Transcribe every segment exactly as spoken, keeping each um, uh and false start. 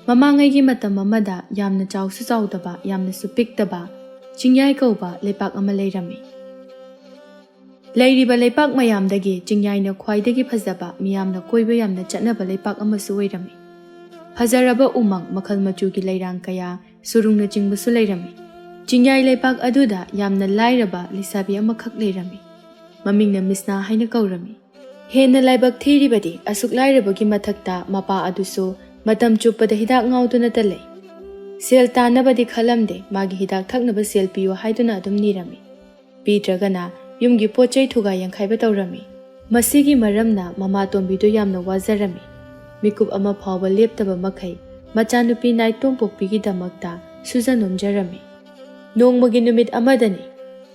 ꯃꯃꯥꯡꯉꯩꯒꯤ ꯃꯇꯝ ꯑꯃꯗ ꯌꯥꯝꯅ ꯆꯥꯎꯁꯨ ꯆꯥꯎꯗꯕ, ꯌꯥꯝꯅꯁꯨ ꯄꯤꯛꯇꯕ ꯆꯤꯡꯌꯥꯏ ꯀꯧꯕ ꯂꯩꯄꯥꯛ ꯑꯃ ꯂꯩꯔꯝꯃꯤ꯫ ꯂꯩꯔꯤꯕ ꯂꯩꯄꯥꯛ ꯃꯌꯥꯝꯗꯒꯤ ꯆꯤꯡꯌꯥꯏꯅ ꯈ꯭ꯋꯥꯏꯗꯒꯤ ꯐꯖꯕ, ꯃꯤꯌꯥꯝꯅ ꯀꯣꯏꯕ ꯌꯥꯝꯅ ꯆꯠꯅꯕ ꯂꯩꯄꯥꯛ ꯑꯃꯁꯨ ꯑꯣꯏꯔꯝꯃꯤ꯫ ꯐꯖꯔꯕ ꯎꯃꯪ, ꯃꯈꯜ ꯃꯆꯨꯒꯤ ꯂꯩꯔꯥꯡ ꯀꯌꯥ, ꯁꯨꯔꯨꯡꯅꯆꯤꯡꯕꯁꯨ ꯂꯩꯔꯝꯃꯤ꯫ ꯆꯤꯡꯌꯥꯏ ꯂꯩꯄꯥꯛ ꯑꯗꯨꯗ ꯌꯥꯝꯅ ꯂꯥꯏꯔꯕ ꯂꯩꯁꯥꯕꯤ ꯑꯃꯈꯛ ꯂꯩꯔꯝꯃꯤ꯫ ꯃꯃꯤꯡꯅ ꯃꯤꯁꯅꯥ ꯍꯥꯏꯅ ꯀꯧꯔꯝꯃꯤ꯫ ꯍꯦꯟꯅ ꯂꯥꯏꯕꯛ ꯊꯤꯔꯤꯕꯗꯤ, ꯑꯁꯨꯛ ꯂꯥꯏꯔꯕꯒꯤ ꯃꯊꯛꯇ ꯃꯄꯥ ꯑꯗꯨꯁꯨ ꯃꯇꯝ ꯆꯨꯞꯄꯗ ꯍꯤꯗꯥꯛ ꯉꯥꯎꯗꯨꯅꯇ ꯂꯩ꯫ ꯁꯦꯜ ꯇꯥꯟꯅꯕꯗꯤ ꯈꯜꯂꯝꯗꯦ, ꯃꯥꯒꯤ ꯍꯤꯗꯥꯛ ꯊꯛꯅꯕ ꯁꯦꯜ ꯄꯤꯌꯨ ꯍꯥꯏꯗꯨꯅ ꯑꯗꯨꯝ ꯅꯤꯔꯝꯃꯤ꯫ ꯄꯤꯗ꯭ꯔꯒꯅ ꯌꯨꯝꯒꯤ ꯄꯣꯠ ꯆꯩ ꯊꯨꯒꯥꯏ ꯌꯥꯡꯈꯥꯏꯕ ꯇꯧꯔꯝꯃꯤ꯫ ꯃꯁꯤꯒꯤ ꯃꯔꯝꯅ ꯃꯃꯥ ꯇꯣꯝꯕꯤꯗꯨ ꯌꯥꯝꯅ ꯋꯥꯖꯔꯝꯃꯤ꯫ ꯃꯤꯀꯨꯞ ꯑꯃ ꯐꯥꯎꯕ ꯂꯦꯞꯇꯕ ꯃꯈꯩ ꯃꯆꯥꯅꯨꯄꯤ ꯅꯥꯏꯇꯣꯝꯄꯣꯛꯄꯤꯒꯤꯗꯃꯛꯇ ꯁꯨꯖ ꯅꯣꯝꯖꯔꯝꯃꯤ꯫ ꯅꯣꯡꯃꯒꯤ ꯅꯨꯃꯤꯠ ꯑꯃꯗꯅꯤ꯫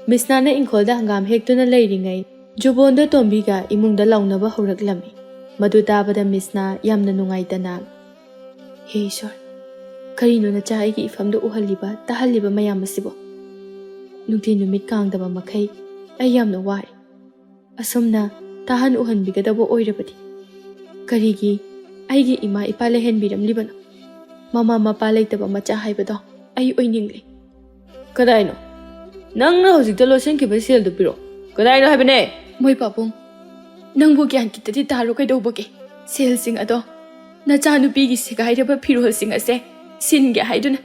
ꯃꯤꯁꯅꯥꯅ ꯏꯪꯈꯣꯜꯗ ꯍꯪꯒꯥꯝ ꯍꯦꯛꯇꯨꯅ ꯂꯩꯔꯤꯉꯩ, ꯖꯨꯕꯣꯟꯗꯣ ꯇꯣꯝꯕꯤꯒ ꯏꯃꯨꯡꯗ ꯂꯥꯎꯅꯕ ꯍꯧꯔꯛꯂꯝꯃꯤ꯫ ꯃꯗꯨ ꯇꯥꯕꯗ ꯃꯤꯁꯅꯥ ꯌꯥꯝꯅ ꯅꯨꯡꯉꯥꯏꯇꯅ, "ꯍꯦ ꯏꯁꯣꯔ, ꯀꯔꯤꯅꯣ ꯅꯆꯥ ꯑꯩꯒꯤ ꯏꯐꯝꯗ ꯎꯍꯜꯂꯤꯕ, ꯇꯥꯍꯜꯂꯤꯕ ꯃꯌꯥꯝ ꯑꯁꯤꯕꯣ? ꯅꯨꯡꯊꯤꯜ ꯅꯨꯃꯤꯠ ꯀꯥꯡꯗꯕ ꯃꯈꯩ ꯑꯩ ꯌꯥꯝꯅ ꯋꯥꯔꯦ꯫ ꯑꯁꯨꯝꯅ ꯇꯥꯍꯟ ꯎꯍꯟꯕꯤꯒꯗꯕ ꯑꯣꯏꯔꯕꯗꯤ ꯀꯔꯤꯒꯤ ꯑꯩꯒꯤ ꯏꯃꯥ ꯏꯄꯥ ꯂꯩꯍꯟꯕꯤꯔꯝꯂꯤꯕꯅꯣ? ꯃꯃꯥ ꯃꯄꯥ ꯂꯩꯇꯕ ꯃꯆꯥ ꯍꯥꯏꯕꯗꯣ ꯑꯩ ꯑꯣꯏꯅꯤꯡꯂꯦ꯫" "ꯀꯗꯥꯏꯅꯣ? ꯅꯪꯅ ꯍꯧꯖꯤꯛꯇ ꯂꯣꯠꯁꯤꯟꯈꯤꯕ ꯁꯦꯜꯗꯨ ꯄꯤꯔꯛꯑꯣ꯫ ꯀꯗꯥꯏꯅꯣ ꯍꯥꯏꯕꯅꯦ?" "ꯃꯣꯏ ꯄꯥꯕꯨꯡ, ꯅꯪꯕꯨ ꯒ꯭ꯌꯥꯟ ꯈꯤꯇꯗꯤ ꯇꯥꯔꯣ ꯀꯩꯗꯧꯕꯒꯦ? ꯁꯦꯜꯁꯤꯡ ꯑꯗꯣ ꯅꯆꯥꯅꯨꯄꯤꯒꯤ ꯁꯦꯒꯥꯏꯔꯕ ꯐꯤꯔꯣꯜꯁꯤꯡ ꯑꯁꯦ ꯁꯤꯟꯒꯦ ꯍꯥꯏꯗꯨꯅ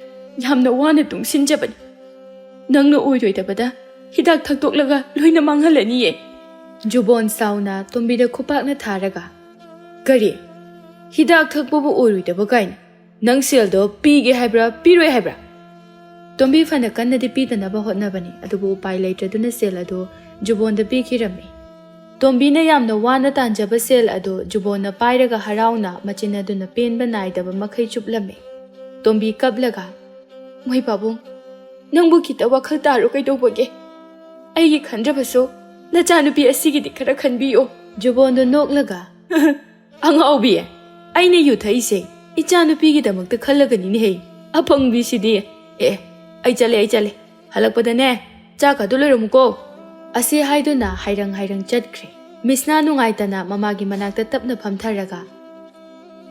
ꯌꯥꯝꯅ ꯋꯥꯅ ꯇꯨꯡꯁꯤꯟꯖꯕꯅꯤ꯫ ꯅꯪꯅ ꯑꯣꯏꯔꯣꯏꯗꯕꯗ ꯍꯤꯗꯥꯛ ꯊꯛꯇꯣꯛꯂꯒ ꯂꯣꯏꯅ ꯃꯥꯡꯍꯜꯂꯅꯤꯌꯦ꯫" ꯖꯨꯕꯣꯟ ꯁꯥꯎꯅ ꯇꯣꯝꯕꯤꯗ ꯈꯨꯄꯥꯛꯅ ꯊꯥꯔꯒ, "ꯀꯔꯤ? ꯍꯤꯗꯥꯛ ꯊꯛꯄꯕꯨ ꯑꯣꯏꯔꯣꯏꯗꯕ ꯀꯥꯏꯅ? ꯅꯪ ꯁꯦꯜꯗꯣ ꯄꯤꯒꯦ ꯍꯥꯏꯕ꯭ꯔꯥ, ꯄꯤꯔꯣꯏ ꯍꯥꯏꯕ꯭ꯔꯥ?" ꯇꯣꯝꯕꯤ ꯐꯅ ꯀꯟꯅꯗꯤ ꯄꯤꯗꯅꯕ ꯍꯣꯠꯅꯕꯅꯤ, ꯑꯗꯨꯕꯨ ꯎꯄꯥꯏ ꯂꯩꯇ꯭ꯔꯗꯨꯅ ꯁꯦꯜ ꯑꯗꯨ ꯖꯨꯕꯣꯟꯗ ꯄꯤꯈꯤꯔꯝꯃꯤ꯫ ꯇꯣꯝꯕꯤꯅ ꯌꯥꯝꯅ ꯋꯥꯅ ꯇꯥꯟꯖꯕ ꯁꯦꯜ ꯑꯗꯨ ꯖꯨꯕꯣꯟꯅ ꯄꯥꯏꯔꯒ ꯍꯔꯥꯎꯅ ꯃꯆꯤꯟ ꯑꯗꯨꯅ ꯄꯦꯟꯕ ꯅꯥꯏꯗꯕ ꯃꯈꯩ ꯆꯨꯞꯂꯝꯃꯤ꯫ ꯇꯣꯝꯕꯤ ꯀꯞꯂꯒ, "ꯃꯣꯏ ꯄꯥꯕꯨꯡ, ꯅꯪꯕꯨ ꯈꯤꯇ ꯋꯥꯈꯜ ꯇꯥꯔꯣ ꯀꯩꯗꯧꯕꯒꯦ? ꯑꯩꯒꯤ ꯈꯟꯗ꯭ꯔꯕꯁꯨ ꯅꯆꯥꯅꯨꯄꯤ ꯑꯁꯤꯒꯤꯗꯤ ꯈꯔ ꯈꯟꯕꯤꯌꯣ꯫" ꯖꯨꯕꯣꯟꯗꯣ ꯅꯣꯛꯂꯒ, "ꯑꯉꯥꯎꯕꯤ, ꯑꯩꯅ ꯌꯨ ꯊꯛꯏꯁꯦ ꯏꯆꯥꯅꯨꯄꯤꯒꯤꯗꯃꯛꯇ ꯈꯜꯂꯒꯅꯤꯅꯦꯍꯦ, ꯑꯄꯪꯕꯤꯁꯤꯗꯤ꯫ ꯑꯦ, ꯑꯩ ꯆꯠꯂꯦ, ꯑꯩ ꯆꯠꯂꯦ꯫ ꯍꯜꯂꯛꯄꯗꯅꯦ ꯆꯥꯛ ꯑꯗꯨ ꯂꯣꯏꯔꯝꯃꯨꯀꯣ꯫" ꯑꯁꯤ ꯍꯥꯏꯗꯨꯅ ꯍꯥꯏꯔꯪ ꯍꯥꯏꯔꯪ ꯆꯠꯈ꯭ꯔꯦ꯫ ꯃꯤꯁꯅꯥ ꯅꯨꯡꯉꯥꯏꯇꯅ ꯃꯃꯥꯒꯤ ꯃꯅꯥꯛꯇ ꯇꯞꯅ ꯐꯝꯊꯔꯒ,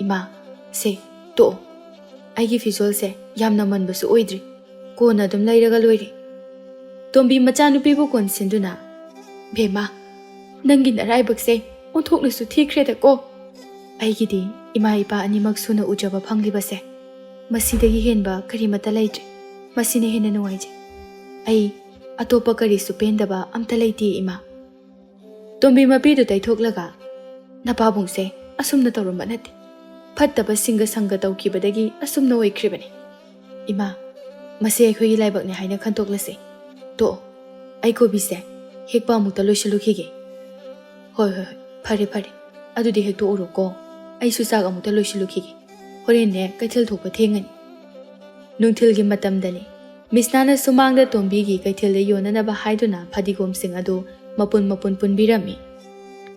"ꯏꯃꯥ, ꯁꯦ, ꯇꯣꯛꯑꯣ꯫ ꯑꯩꯒꯤ ꯐꯤꯖꯣꯜꯁꯦ ꯌꯥꯝꯅ ꯃꯟꯕꯁꯨ ꯑꯣꯏꯗ꯭ꯔꯤ, ꯀꯣꯟꯅ ꯑꯗꯨꯝ ꯂꯩꯔꯒ ꯂꯣꯏꯔꯦ꯫ ꯇꯣꯝꯕꯤ ꯃꯆꯥꯅꯨꯄꯤꯕꯨ ꯀꯣꯟꯁꯤꯟꯗꯨꯅ, "ꯕꯦꯝꯃ, ꯅꯪꯒꯤ ꯅꯔꯥꯏꯕꯛꯁꯦ ꯑꯣꯟꯊꯣꯛꯅꯁꯨ ꯊꯤꯈ꯭ꯔꯦꯗꯀꯣ꯫ ꯑꯩꯒꯤꯗꯤ ꯏꯃꯥ ꯏꯄꯥ ꯑꯅꯤꯃꯛ ꯁꯨꯅ ꯎꯖꯕ ꯐꯪꯂꯤꯕꯁꯦ, ꯃꯁꯤꯗꯒꯤ ꯍꯦꯟꯕ ꯀꯔꯤꯃꯠꯇ ꯂꯩꯇ꯭ꯔꯦ꯫ ꯃꯁꯤꯅ ꯍꯦꯟꯅ ꯅꯨꯡꯉꯥꯏꯖꯩ꯫ ꯑꯩ ꯑꯇꯣꯞꯄ ꯀꯔꯤꯁꯨ ꯄꯦꯟꯗꯕ ꯑꯝꯇ ꯂꯩꯇꯦ, ꯏꯃꯥ꯫" ꯇꯣꯝꯕꯤ ꯃꯄꯤꯗꯨ ꯇꯩꯊꯣꯛꯂꯒ, "ꯅꯄꯥꯕꯨꯡꯁꯦ ꯑꯁꯨꯝꯅ ꯇꯧꯔꯝꯕ ꯅꯠꯇꯦ꯫ ꯐꯠꯇꯕ ꯁꯤꯡꯒ ꯁꯪꯒ ꯇꯧꯈꯤꯕꯗꯒꯤ ꯑꯁꯨꯝꯅ ꯑꯣꯏꯈ꯭ꯔꯤꯕꯅꯤ꯫ ꯏꯃꯥ, ꯃꯁꯤ ꯑꯩꯈꯣꯏꯒꯤ ꯂꯥꯏꯕꯛꯅꯤ ꯍꯥꯏꯅ ꯈꯟꯇꯣꯛꯂꯁꯤ꯫ ꯇꯣꯛꯑꯣ, ꯑꯩ ꯀꯣꯕꯤꯁꯦ ꯍꯦꯛꯄ ꯑꯃꯨꯛꯇ ꯂꯣꯏꯁꯤꯜꯂꯨꯈꯤꯒꯦ꯫" "ꯍꯣꯏ, ꯍꯣꯏ, ꯍꯣꯏ, ꯐꯔꯦ, ꯐꯔꯦ꯫ ꯑꯗꯨꯗꯤ ꯍꯦꯛꯇꯣꯛꯎꯔꯣꯀꯣ꯫ ꯑꯩꯁꯨ ꯆꯥꯛ ꯑꯃꯨꯛꯇ ꯂꯣꯏꯁꯤꯜꯂꯨꯈꯤꯒꯦ꯫ ꯍꯣꯔꯦꯟꯅꯦ ꯀꯩꯊꯦꯜ ꯊꯣꯛꯄ ꯊꯦꯡꯉꯅꯤ꯫" ꯅꯨꯡꯊꯤꯜꯒꯤ ꯃꯇꯝꯗꯅꯤ꯫ ꯃꯤꯁꯅꯥꯅ ꯁꯨꯃꯥꯡꯗ ꯇꯣꯝꯕꯤꯒꯤ ꯀꯩꯊꯦꯜꯗ ꯌꯣꯟꯅꯅꯕ ꯍꯥꯏꯗꯨꯅ ꯐꯗꯤꯒꯣꯝꯁꯤꯡ ꯑꯗꯨ ꯃꯄꯨꯟ ꯃꯄꯨꯟ ꯄꯨꯟꯕꯤꯔꯝꯃꯤ꯫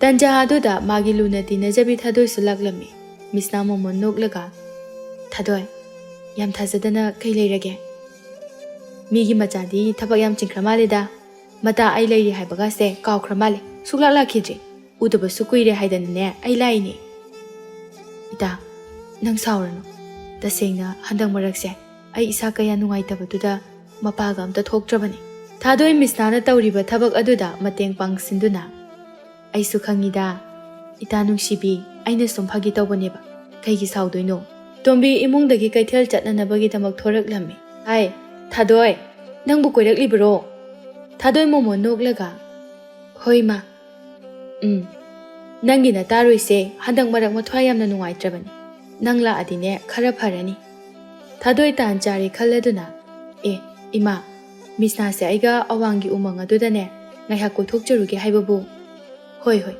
ꯇꯟꯖꯥ ꯑꯗꯨꯗ ꯃꯥꯒꯤ ꯂꯨꯅ ꯇꯤꯟꯅꯖꯕꯤ ꯊꯥꯗꯣꯏꯁꯨ ꯂꯥꯛꯂꯝꯃꯤ꯫ ꯃꯤꯁꯅꯥ ꯃꯣꯃꯣꯟ ꯅꯣꯛꯂꯒ, "ꯊꯥꯗꯣꯏ, ꯌꯥꯝ ꯊꯥꯖꯗꯅ ꯀꯩ ꯂꯩꯔꯒꯦ? ꯃꯤꯒꯤ ꯃꯆꯥꯗꯤ ꯊꯕꯛ ꯌꯥꯝ ꯆꯤꯟꯈ꯭ꯔ ꯃꯥꯜꯂꯦꯗ꯫ ꯃꯇꯥ ꯑꯩ ꯂꯩꯔꯤ ꯍꯥꯏꯕꯒꯁꯦ ꯀꯥꯎꯈ꯭ꯔ ꯃꯥꯜꯂꯦ꯫ ꯁꯨꯛꯂꯥꯛ ꯂꯥꯛꯈꯤꯗ꯭ꯔꯤ꯫ ꯎꯗꯕꯁꯨ ꯀꯨꯏꯔꯦ ꯍꯥꯏꯗꯅꯅꯦ ꯑꯩ ꯂꯥꯛꯏꯅꯦ꯫" "ꯏꯇꯥ, ꯅꯪ ꯁꯥꯎꯔꯅꯨ꯫ ꯇꯁꯦꯡꯅ ꯍꯟꯗꯛ ꯃꯔꯛꯁꯦ ꯑꯩ ꯏꯁꯥ ꯀꯌꯥ ꯅꯨꯡꯉꯥꯏꯇꯕꯗꯨꯗ ꯃꯄꯥꯒ ꯑꯝꯇ ꯊꯣꯛꯇ꯭ꯔꯕꯅꯤ꯫" ꯊꯥꯗꯣꯏ ꯃꯤꯁꯅꯥꯅ ꯇꯧꯔꯤꯕ ꯊꯕꯛ ꯑꯗꯨꯗ ꯃꯇꯦꯡ ꯄꯥꯡꯁꯤꯟꯗꯨꯅ, "ꯑꯩꯁꯨ ꯈꯪꯉꯤꯗ, ꯏꯇꯥ ꯅꯨꯡꯁꯤꯕꯤ, ꯑꯩꯅ ꯁꯨꯝ ꯐꯥꯒꯤ ꯇꯧꯕꯅꯦꯕ꯫ ꯀꯩꯒꯤ ꯁꯥꯎꯗꯣꯏꯅꯣ?" ꯇꯣꯝꯕꯤ ꯏꯃꯨꯡꯗꯒꯤ ꯀꯩꯊꯦꯜ ꯆꯠꯅꯅꯕꯒꯤꯗꯃꯛ ꯊꯣꯔꯛꯂꯝꯃꯤ꯫ "ꯍꯥꯏ, ꯊꯥꯗꯣꯏ, ꯅꯪꯕꯨ ꯀꯣꯏꯔꯛꯂꯤꯕꯔꯣ?" ꯊꯥꯗꯣꯏ ꯃꯣꯃꯣꯟ ꯅꯣꯛꯂꯒ, "ꯍꯣꯏ, ꯃꯥ꯫ ꯎꯝ, ꯅꯪꯒꯤ ꯅꯇꯥꯔꯣꯏꯁꯦ ꯍꯟꯗꯛ ꯃꯔꯛ ꯃꯊ꯭ꯋꯥꯏ ꯌꯥꯝꯅ ꯅꯨꯡꯉꯥꯏꯇ꯭ꯔꯕꯅꯤ꯫ ꯅꯪ ꯂꯥꯛꯑꯗꯤꯅꯦ ꯈꯔ ꯐꯔꯅꯤ꯫" ꯊꯥꯗꯣꯏ ꯇꯥꯟ ꯆꯥꯔꯦ ꯈꯜꯂꯗꯨꯅ, "ꯑꯦ, ꯏꯃꯥ, ꯃꯤꯁꯅꯥꯁꯦ ꯑꯩꯒ ꯑꯋꯥꯡꯒꯤ ꯎꯃꯪ ꯑꯗꯨꯗꯅꯦ ꯉꯥꯏꯍꯥꯛ ꯀꯣꯏꯊꯣꯛꯆꯔꯨꯒꯦ ꯍꯥꯏꯕꯕꯨ꯫" "ꯍꯣꯏ, ꯍꯣꯏ,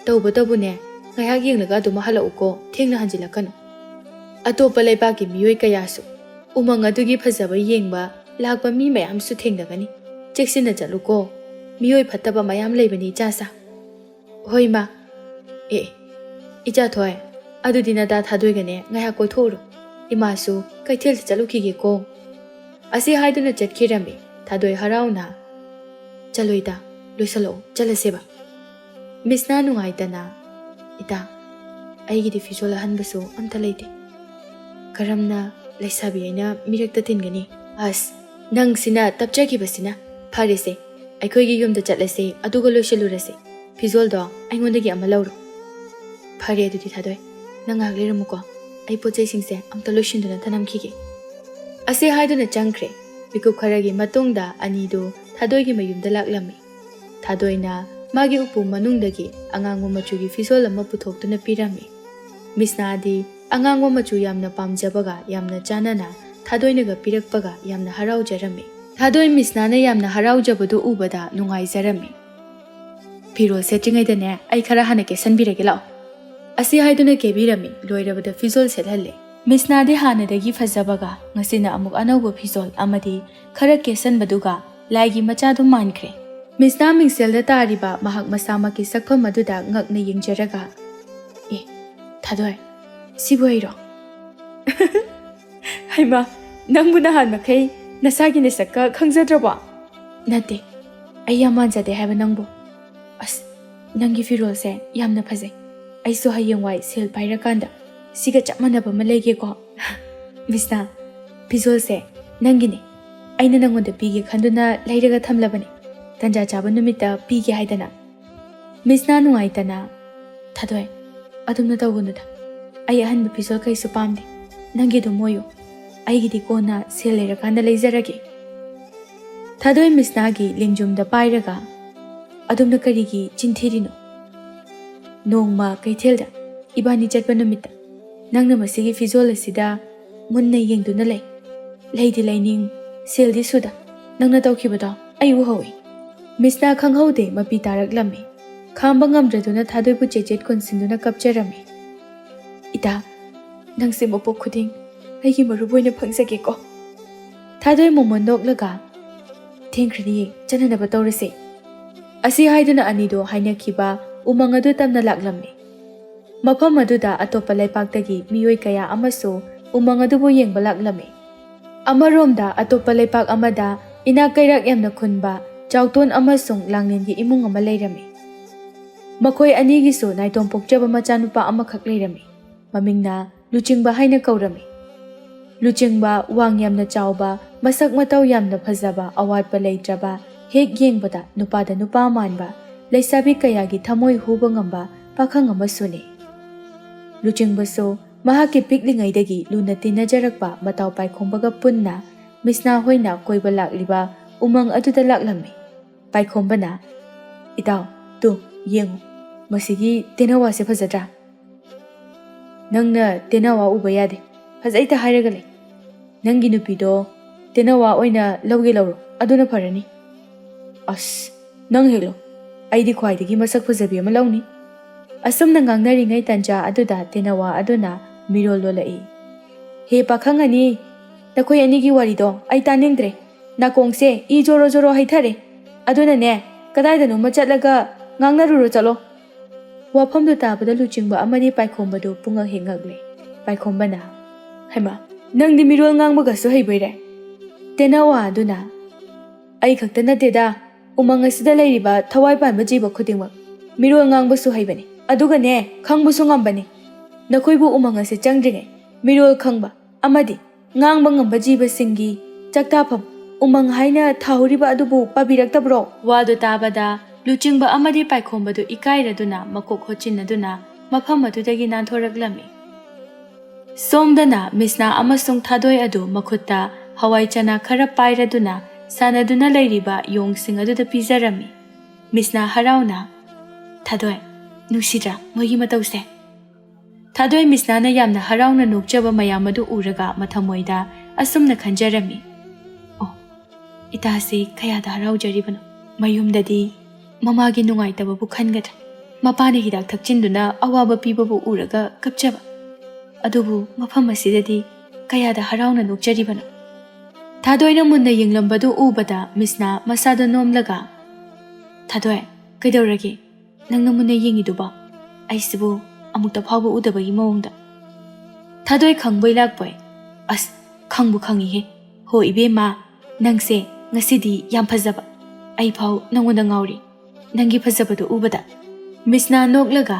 ꯇꯧꯕꯇꯕꯨꯅꯦ, ꯉꯥꯏꯍꯥꯛ ꯌꯦꯡꯂꯒ ꯑꯗꯨꯝ ꯍꯜꯂꯛꯎꯀꯣ, ꯊꯦꯡꯅ ꯍꯟꯖꯤꯜꯂꯛꯀꯅꯨ꯫ ꯑꯇꯣꯞꯄ ꯂꯩꯕꯥꯛꯀꯤ ꯃꯤꯑꯣꯏ ꯀꯌꯥꯁꯨ ꯎꯃꯪ ꯑꯗꯨꯒꯤ ꯐꯖꯕ ꯌꯦꯡꯕ ꯂꯥꯛꯄ ꯃꯤ ꯃꯌꯥꯝꯁꯨ ꯊꯦꯡꯅꯒꯅꯤ꯫ ꯆꯦꯛꯁꯤꯟꯅ ꯆꯠꯂꯨꯀꯣ꯫ ꯃꯤꯑꯣꯏ ꯐꯠꯇꯕ ꯃꯌꯥꯝ ꯂꯩꯕꯅꯤ, ꯏꯆꯥꯁꯥ꯫" "ꯍꯣꯏ, ꯃꯥ꯫ ꯑꯦ, ꯏꯆꯥ ꯊꯣꯏ, ꯑꯗꯨꯗꯤ ꯅꯇꯥ ꯊꯥꯗꯣꯏꯒꯅꯦ ꯉꯥꯏꯍꯥꯛ ꯀꯣꯏꯊꯣꯛꯎꯔꯣ꯫ ꯏꯃꯥꯁꯨ ꯀꯩꯊꯦꯜꯗ ꯆꯠꯂꯨꯈꯤꯒꯦꯀꯣ꯫" ꯑꯁꯤ ꯍꯥꯏꯗꯨꯅ ꯆꯠꯈꯤꯔꯝꯃꯤ꯫ ꯊꯥꯗꯣꯏ ꯍꯔꯥꯎꯅ, "ꯆꯠꯂꯣ ꯏꯇꯥ, ꯂꯣꯏꯁꯤꯜꯂꯛꯑꯣ, ꯆꯠꯂꯁꯦꯕ꯫" ꯃꯤꯁꯅꯥ ꯅꯨꯡꯉꯥꯏꯇꯅ, "ꯏꯇꯥ, ꯑꯩꯒꯤꯗꯤ ꯐꯤꯖꯣꯜ ꯑꯍꯟꯕꯁꯨ ꯑꯝꯇ ꯂꯩꯇꯦ꯫ ꯀꯔꯝꯅ ꯂꯩꯁꯥꯕꯤ ꯑꯩꯅ ꯃꯤꯔꯛꯇ ꯇꯤꯟꯒꯅꯤ꯫ ꯑꯁ, ꯅꯪꯁꯤꯅ ꯇꯞꯆꯈꯤꯕꯁꯤꯅ꯫ ꯐꯔꯦꯁꯦ, ꯑꯩꯈꯣꯏꯒꯤ ꯌꯨꯝꯗ ꯆꯠꯂꯁꯦ, ꯑꯗꯨꯒ ꯂꯣꯏꯁꯤꯜꯂꯨꯔꯁꯦ꯫ ꯐꯤꯖꯣꯜꯗꯣ ꯑꯩꯉꯣꯟꯗꯒꯤ ꯑꯃ ꯂꯧꯔꯣ꯫ ꯐꯔꯦ ꯑꯗꯨꯗꯤ ꯊꯥꯗꯣꯏ, ꯅꯪ ꯉꯥꯏꯍꯥꯛ ꯂꯩꯔꯝꯃꯨꯀꯣ꯫ ꯑꯩ ꯄꯣꯠ ꯆꯩꯁꯤꯡꯁꯦ ꯑꯝꯇ ꯂꯣꯏꯁꯤꯟꯗꯨꯅ ꯊꯅꯝꯈꯤꯒꯦ꯫ ꯑꯁꯤ ꯍꯥꯏꯗꯨꯅ ꯆꯪꯈ꯭ꯔꯦ꯫ ꯃꯤꯀꯨꯞ ꯈꯔꯒꯤ ꯃꯇꯨꯡꯗ ꯑꯅꯤꯗꯨ ꯊꯥꯗꯣꯏꯒꯤ ꯃꯌꯨꯝꯗ ꯂꯥꯛꯂꯝꯃꯤ꯫ ꯊꯥꯗꯣꯏꯅ ꯃꯥꯒꯤ ꯎꯄꯨ ꯃꯅꯨꯡꯗꯒꯤ ꯑꯉꯥꯡꯕ ꯃꯆꯨꯒꯤ ꯐꯤꯖꯣꯜ ꯑꯃ ꯄꯨꯊꯣꯛꯇꯨꯅ ꯄꯤꯔꯝꯃꯤ꯫ ꯃꯤꯁꯅꯥꯗꯤ ꯑꯉꯥꯡꯕ ꯃꯆꯨ ꯌꯥꯝꯅ ꯄꯥꯝꯖꯕꯒ ꯌꯥꯝꯅ ꯆꯥꯟꯅꯅ ꯊꯥꯗꯣꯏꯅꯒ ꯄꯤꯔꯛꯄꯒ ꯌꯥꯝꯅ ꯍꯔꯥꯎꯖꯔꯝꯃꯤ꯫ ꯊꯥꯗꯣꯏ ꯃꯤꯁꯅꯥꯅ ꯌꯥꯝꯅ ꯍꯔꯥꯎꯖꯕꯗꯨ ꯎꯕꯗ ꯅꯨꯡꯉꯥꯏꯖꯔꯝꯃꯤ꯫ ꯐꯤꯔꯣꯜ ꯁꯦꯠꯇ꯭ꯔꯤꯉꯩꯗꯅꯦ, ꯑꯩ ꯈꯔ ꯍꯥꯟꯅ ꯀꯦꯁꯟꯕꯤꯔꯒꯦ ꯂꯥꯛꯑꯣ꯫ ꯑꯁꯤ ꯍꯥꯏꯗꯨꯅ ꯀꯦꯕꯤꯔꯝꯃꯤ꯫ ꯂꯣꯏꯔꯕꯗ ꯐꯤꯖꯣꯜ ꯁꯦꯠꯍꯜꯂꯦ꯫ ꯃꯤꯁꯅꯥꯗꯤ ꯍꯥꯟꯅꯗꯒꯤ ꯐꯖꯕꯒ ꯉꯁꯤꯅ ꯑꯃꯨꯛ ꯑꯅꯧꯕ ꯐꯤꯖꯣꯜ ꯑꯃꯗꯤ ꯈꯔ ꯀꯦꯁꯟꯕꯗꯨꯒ ꯂꯥꯏꯒꯤ ꯃꯆꯥꯗꯨ ꯃꯥꯟꯈ꯭ꯔꯦ꯫ ꯃꯤꯁꯅꯥ ꯃꯤꯡꯁꯦꯜꯗ ꯇꯥꯔꯤꯕ ꯃꯍꯥꯛ ꯃꯁꯥꯃꯛꯀꯤ ꯁꯛꯐꯝ ꯑꯗꯨꯗ ꯉꯛꯅ ꯌꯦꯡꯖꯔꯒ, "ꯑꯦ, ꯊꯥꯗꯣꯏ, ꯁꯤꯕꯨ ꯑꯩꯔꯣ?" "ꯍꯩꯃꯥ, ꯅꯪꯕꯨ ꯅꯍꯥꯟ ꯃꯈꯩ ꯅꯁꯥꯒꯤ ꯅꯁꯛꯀ ꯈꯪꯖꯗ꯭ꯔꯕꯣ?" "ꯅꯠꯇꯦ, ꯑꯩ ꯌꯥꯝ ꯃꯥꯟꯖꯗꯦ ꯍꯥꯏꯕ ꯅꯪꯕꯨ꯫ ꯑꯁ, ꯅꯪꯒꯤ ꯐꯤꯔꯣꯜꯁꯦ ꯌꯥꯝꯅ ꯐꯖꯩ꯫ ꯑꯩꯁꯨ ꯍꯌꯦꯡꯋꯥꯏ ꯁꯦꯜ ꯄꯥꯏꯔꯀꯥꯟꯗ ꯁꯤꯒ ꯆꯞ ꯃꯥꯟꯅꯕ ꯑꯃ ꯂꯩꯒꯦꯀꯣ꯫" "ꯃꯤꯁꯅꯥ, ꯐꯤꯖꯣꯜꯁꯦ ꯅꯪꯒꯤꯅꯦ꯫ ꯑꯩꯅ ꯅꯪꯉꯣꯟꯗ ꯄꯤꯒꯦ ꯈꯟꯗꯨꯅ ꯂꯩꯔꯒ ꯊꯝꯂꯕꯅꯦ꯫ ꯇꯟꯖꯥ ꯆꯥꯕ ꯅꯨꯃꯤꯠꯇ ꯄꯤꯒꯦ ꯍꯥꯏꯗꯅ꯫" ꯃꯤꯁꯅꯥ ꯅꯨꯡꯉꯥꯏꯇꯅ, "ꯊꯥꯗꯣꯏ, ꯑꯗꯨꯝꯅ ꯇꯧꯒꯅꯨꯗ꯫ ꯑꯩ ꯑꯍꯟꯕ ꯐꯤꯖꯣꯜ ꯀꯩꯁꯨ ꯄꯥꯝꯗꯦ꯫ ꯅꯪꯒꯤ ꯑꯗꯨꯝ ꯑꯣꯏꯌꯨ꯫ ꯑꯩꯒꯤꯗꯤ ꯀꯣꯟꯅ ꯁꯦꯜ ꯂꯩꯔꯀꯥꯟꯗ ꯂꯩꯖꯔꯒꯦ꯫" ꯊꯥꯗꯣꯏ ꯃꯤꯁꯅꯥꯒꯤ ꯂꯦꯡꯖꯨꯝꯗ ꯄꯥꯏꯔꯒ, "ꯑꯗꯣꯝꯅ ꯀꯔꯤꯒꯤ ꯆꯤꯟ ꯊꯤꯔꯤꯅꯣ? ꯅꯣꯡꯃ ꯀꯩꯊꯦꯜꯗ ꯏꯕꯥꯅꯤ ꯆꯠꯄ ꯅꯨꯃꯤꯠꯇ ꯅꯪꯅ ꯃꯁꯤꯒꯤ ꯐꯤꯖꯣꯜ ꯑꯁꯤꯗ ꯃꯨꯟꯅ ꯌꯦꯡꯗꯨꯅ ꯂꯩ꯫ ꯂꯩꯗꯤ ꯂꯩꯅꯤꯡ, ꯁꯦꯜꯗꯤ ꯁꯨꯗ꯫ ꯅꯪꯅ ꯇꯧꯈꯤꯕꯗꯣ ꯑꯩ ꯎꯍꯧꯏ꯫" ꯃꯤꯁꯅꯥ ꯈꯪꯍꯧꯗꯦ ꯃꯄꯤ ꯇꯥꯔꯛꯂꯝꯃꯤ꯫ ꯈꯥꯝꯕ ꯉꯝꯗ꯭ꯔꯗꯨꯅ ꯊꯥꯗꯣꯏꯕꯨ ꯆꯦꯆꯦꯠ ꯀꯣꯟꯁꯤꯟꯗꯨꯅ ꯀꯞꯆꯔꯝꯃꯤ꯫ "ꯏꯇꯥ, ꯅꯪꯁꯦ ꯃꯄꯣꯛ ꯈꯨꯗꯤꯡ ꯑꯩꯒꯤ ꯃꯔꯨꯞ ꯑꯣꯏꯅ ꯐꯪꯖꯒꯦꯀꯣ꯫" ꯊꯥꯗꯣꯏ ꯃꯣꯃꯣꯟ ꯅꯣꯛꯂꯒ, "ꯊꯦꯡꯈ꯭ꯔꯅꯤꯌꯦ, ꯆꯠꯅꯅꯕ ꯇꯧꯔꯁꯦ꯫" ꯑꯁꯤ ꯍꯥꯏꯗꯨꯅ ꯑꯅꯤꯗꯣ ꯍꯥꯏꯅꯈꯤꯕ ꯎꯃꯪ ꯑꯗꯨ ꯇꯝꯅ ꯂꯥꯛꯂꯝꯃꯤ꯫ ꯃꯐꯝ ꯑꯗꯨꯗ ꯑꯇꯣꯞꯄ ꯂꯩꯄꯥꯛꯇꯒꯤ ꯃꯤꯑꯣꯏ ꯀꯌꯥ ꯑꯃꯁꯨ ꯎꯃꯪ ꯑꯗꯨꯕꯨ ꯌꯦꯡꯕ ꯂꯥꯛꯂꯝꯃꯤ꯫ ꯑꯃꯔꯣꯝꯗ ꯑꯇꯣꯞꯄ ꯂꯩꯄꯥꯛ ꯑꯃꯗ ꯏꯅꯥꯛ ꯀꯩꯔꯥꯛ ꯌꯥꯝꯅ ꯈꯨꯟꯕ ꯆꯥꯎꯇꯣꯟ ꯑꯃꯁꯨꯡ ꯂꯥꯡꯂꯦꯟꯒꯤ ꯏꯃꯨꯡ ꯑꯃ ꯂꯩꯔꯝꯃꯤ꯫ ꯃꯈꯣꯏ ꯑꯅꯤꯒꯤꯁꯨ ꯅꯥꯏꯇꯣꯝ ꯄꯣꯛꯆꯕ ꯃꯆꯥꯅꯨꯄꯥ ꯑꯃꯈꯛ ꯂꯩꯔꯝꯃꯤ꯫ ꯃꯃꯤꯡꯅ ꯂꯨꯆꯤꯡꯕ ꯍꯥꯏꯅ ꯀꯧꯔꯝꯃꯤ꯫ ꯂꯨꯆꯤꯡꯕ, ꯋꯥꯡ ꯌꯥꯝꯅ ꯆꯥꯎꯕ, ꯃꯁꯛ ꯃꯇꯧ ꯌꯥꯝꯅ ꯐꯖꯕ, ꯑꯋꯥꯠꯄ ꯂꯩꯇ꯭ꯔꯕ, ꯍꯦꯛ ꯌꯦꯡꯕꯗ ꯅꯨꯄꯥꯗ ꯅꯨꯄꯥ ꯃꯥꯟꯕ, ꯂꯩꯁꯥꯕꯤ ꯀꯌꯥꯒꯤ ꯊꯃꯣꯏ ꯍꯨꯕ ꯉꯝꯕ ꯄꯥꯈꯪ ꯑꯃꯁꯨꯅꯤ꯫ ꯂꯨꯆꯤꯡꯕꯁꯨ ꯃꯍꯥꯛꯀꯤ ꯄꯤꯛꯂꯤꯉꯩꯗꯒꯤ ꯂꯨꯅ ꯇꯤꯟꯅꯖꯔꯛꯄ ꯃꯇꯥꯎ ꯄꯥꯏꯈꯣꯝꯕꯒ ꯄꯨꯟꯅ ꯃꯤꯁꯅꯥ ꯍꯣꯏꯅ ꯀꯣꯏꯕ ꯂꯥꯛꯂꯤꯕ ꯎꯃꯪ ꯑꯗꯨꯗ ꯂꯥꯛꯂꯝꯃꯤ꯫ ꯄꯥꯏꯈꯣꯝꯕꯅ, "ꯏꯇꯥꯎ, ꯇꯨ, ꯌꯦꯡꯉꯨ, ꯃꯁꯤꯒꯤ ꯇꯦꯅꯋꯥꯁꯦ ꯐꯖꯗ꯭ꯔꯥ? ꯅꯪꯅ ꯇꯦꯅꯋꯥ ꯎꯕ ꯌꯥꯗꯦ, ꯐꯖꯩꯇ ꯍꯥꯏꯔꯒ ꯂꯩ꯫ ꯅꯪꯒꯤ ꯅꯨꯄꯤꯗꯣ ꯇꯦꯅꯋꯥ ꯑꯣꯏꯅ ꯂꯧꯒꯦ ꯂꯧꯔꯣ, ꯑꯗꯨꯅ ꯐꯔꯅꯤ꯫" "ꯑꯁ, ꯅꯪ ꯍꯦꯛ ꯂꯧ, ꯑꯩꯗꯤ ꯈ꯭ꯋꯥꯏꯗꯒꯤ ꯃꯁꯛ ꯐꯖꯕꯤ ꯑꯃ ꯂꯧꯅꯤ꯫" ꯑꯁꯨꯝꯅ ꯉꯥꯡꯅꯔꯤꯉꯩ ꯇꯟꯖꯥ ꯑꯗꯨꯗ ꯇꯦꯅꯋꯥ ꯑꯗꯨꯅ ꯃꯤꯔꯣꯜ ꯂꯣꯜꯂꯛꯏ꯫ "ꯍꯦ ꯄꯥꯈꯪ ꯑꯅꯤ, ꯅꯈꯣꯏ ꯑꯅꯤꯒꯤ ꯋꯥꯔꯤꯗꯣ ꯑꯩ ꯇꯥꯅꯤꯡꯗ꯭ꯔꯦ꯫ ꯅꯥꯀꯣꯡꯁꯦ ꯏ ꯖꯣꯔꯣ ꯖꯣꯔꯣ ꯍꯩꯊꯔꯦ꯫ ꯑꯗꯨꯅꯅꯦ, ꯀꯗꯥꯏꯗꯅꯣꯃ ꯆꯠꯂꯒ ꯉꯥꯡꯅꯔꯨꯔꯣ ꯆꯠꯂꯣ꯫" ꯋꯥꯐꯝꯗꯨ ꯇꯥꯕꯗ ꯂꯨꯆꯤꯡꯕ ꯑꯃꯗꯤ ꯄꯥꯏꯈꯣꯝꯕꯗꯨ ꯄꯨꯡꯉꯛ ꯍꯦꯛ ꯉꯛꯂꯦ꯫ ꯄꯥꯏꯈꯣꯝꯕꯅ, "ꯍꯩꯃꯥ, ꯅꯪꯗꯤ ꯃꯤꯔꯣꯜ ꯉꯥꯡꯕꯒꯁꯨ ꯍꯩꯕꯩꯔꯦ?" ꯇꯦꯅꯋꯥ ꯑꯗꯨꯅ, "ꯑꯩ ꯈꯛꯇ ꯅꯠꯇꯦꯗ, ꯎꯃꯪ ꯑꯁꯤꯗ ꯂꯩꯔꯤꯕ ꯊꯋꯥꯏ ꯄꯥꯟꯕ ꯖꯤꯕ ꯈꯨꯗꯤꯡꯃꯛ ꯃꯤꯔꯣꯜ ꯉꯥꯡꯕꯁꯨ ꯍꯩꯕꯅꯤ꯫ ꯑꯗꯨꯒꯅꯦ, ꯈꯪꯕꯁꯨ ꯉꯝꯕꯅꯤ꯫ ꯅꯈꯣꯏꯕꯨ ꯎꯃꯪ ꯑꯁꯤ ꯆꯪꯗ꯭ꯔꯤꯉꯩ ꯃꯤꯔꯣꯜ ꯈꯪꯕ ꯑꯃꯗꯤ ꯉꯥꯡꯕ ꯉꯝꯕ ꯖꯤꯕꯁꯤꯡꯒꯤ ꯆꯥꯛꯇꯥꯐꯝ ꯎꯃꯪ ꯍꯥꯏꯅ ꯊꯥꯍꯧꯔꯤꯕ ꯑꯗꯨꯕꯨ ꯄꯥꯕꯤꯔꯛꯇꯕ꯭ꯔꯣ?" ꯋꯥꯗꯨ ꯇꯥꯕꯗ ꯂꯨꯆꯤꯡꯕ ꯑꯃꯗꯤ ꯄꯥꯏꯈꯣꯝꯕꯗꯨ ꯏꯀꯥꯏꯔꯗꯨꯅ ꯃꯀꯣꯛ ꯍꯣꯠꯆꯤꯟꯅꯗꯨꯅ ꯃꯐꯝ ꯑꯗꯨꯗꯒꯤ ꯅꯥꯟꯊꯣꯔꯛꯂꯝꯃꯤ꯫ ꯁꯣꯝꯗꯅ ꯃꯤꯁꯅꯥ ꯑꯃꯁꯨꯡ ꯊꯥꯗꯣꯏ ꯑꯗꯨ ꯃꯈꯨꯠꯇ ꯍꯋꯥꯏ ꯆꯅꯥ ꯈꯔ ꯄꯥꯏꯔꯗꯨꯅ ꯁꯥꯟꯅꯗꯨꯅ ꯂꯩꯔꯤꯕ ꯌꯣꯡꯁꯤꯡ ꯑꯗꯨꯗ ꯄꯤꯖꯔꯝꯃꯤ꯫ ꯃꯤꯁꯅꯥ ꯍꯔꯥꯎꯅ, "ꯊꯥꯗꯣꯏ, ꯅꯨꯡꯁꯤꯗ꯭ꯔꯥ ꯃꯣꯏꯒꯤ ꯃꯇꯧꯁꯦ?" ꯊꯥꯗꯣꯏ ꯃꯤꯁꯅꯥꯅ ꯌꯥꯝꯅ ꯍꯔꯥꯎꯅ ꯅꯣꯛꯆꯕ ꯃꯌꯥꯝ ꯑꯗꯨ ꯎꯔꯒ ꯃꯊꯃꯣꯏꯗ ꯑꯁꯨꯝꯅ ꯈꯟꯖꯔꯝꯃꯤ, "ꯑꯣ, ꯏꯇꯥꯁꯤ ꯀꯌꯥꯗ ꯍꯔꯥꯎꯖꯔꯤꯕꯅꯣ꯫ ꯃꯌꯨꯝꯗꯗꯤ ꯃꯃꯥꯒꯤ ꯅꯨꯡꯉꯥꯏꯇꯕꯕꯨ ꯈꯟꯒꯗ꯭ꯔꯥ? ꯃꯄꯥꯅ ꯍꯤꯗꯥꯛ ꯊꯛꯆꯤꯟꯗꯨꯅ ꯑꯋꯥꯕ ꯄꯤꯕꯕꯨ ꯎꯔꯒ ꯀꯞꯆꯕ꯫ ꯑꯗꯨꯕꯨ ꯃꯐꯝ ꯑꯁꯤꯗꯗꯤ ꯀꯌꯥꯗ ꯍꯔꯥꯎꯅ ꯅꯣꯛꯆꯔꯤꯕꯅꯣ?" ꯊꯥꯗꯣꯏꯅ ꯃꯨꯟꯅ ꯌꯦꯡꯂꯝꯕꯗꯨ ꯎꯕꯗ ꯃꯤꯁꯅꯥ ꯃꯁꯥꯗ ꯅꯣꯝꯂꯒ, "ꯊꯥꯗꯣꯏ, ꯀꯩꯗꯧꯔꯒꯦ? ꯅꯪꯅ ꯃꯨꯟꯅ ꯌꯦꯡꯉꯤꯗꯨꯕꯣ? ꯑꯩꯁꯤꯕꯨ ꯑꯃꯨꯛꯇ ꯐꯥꯎꯕ ꯎꯗꯕꯒꯤ ꯃꯑꯣꯡꯗ꯫" ꯊꯥꯗꯣꯏ ꯈꯪꯕꯣꯏ ꯂꯥꯛꯄꯣꯏ, "ꯑꯁ, ꯈꯪꯕꯨ ꯈꯪꯉꯤꯍꯦ꯫ ꯍꯣ ꯏꯕꯦꯝꯃ, ꯅꯪꯁꯦ ꯉꯁꯤꯗꯤ ꯌꯥꯝ ꯐꯖꯕ꯫ ꯑꯩ ꯐꯥꯎ ꯅꯪꯉꯣꯟꯗ ꯉꯥꯎꯔꯤ, ꯅꯪꯒꯤ ꯐꯖꯕꯗꯨ ꯎꯕꯗ꯫" ꯃꯤꯁꯅꯥ ꯅꯣꯛꯂꯒ,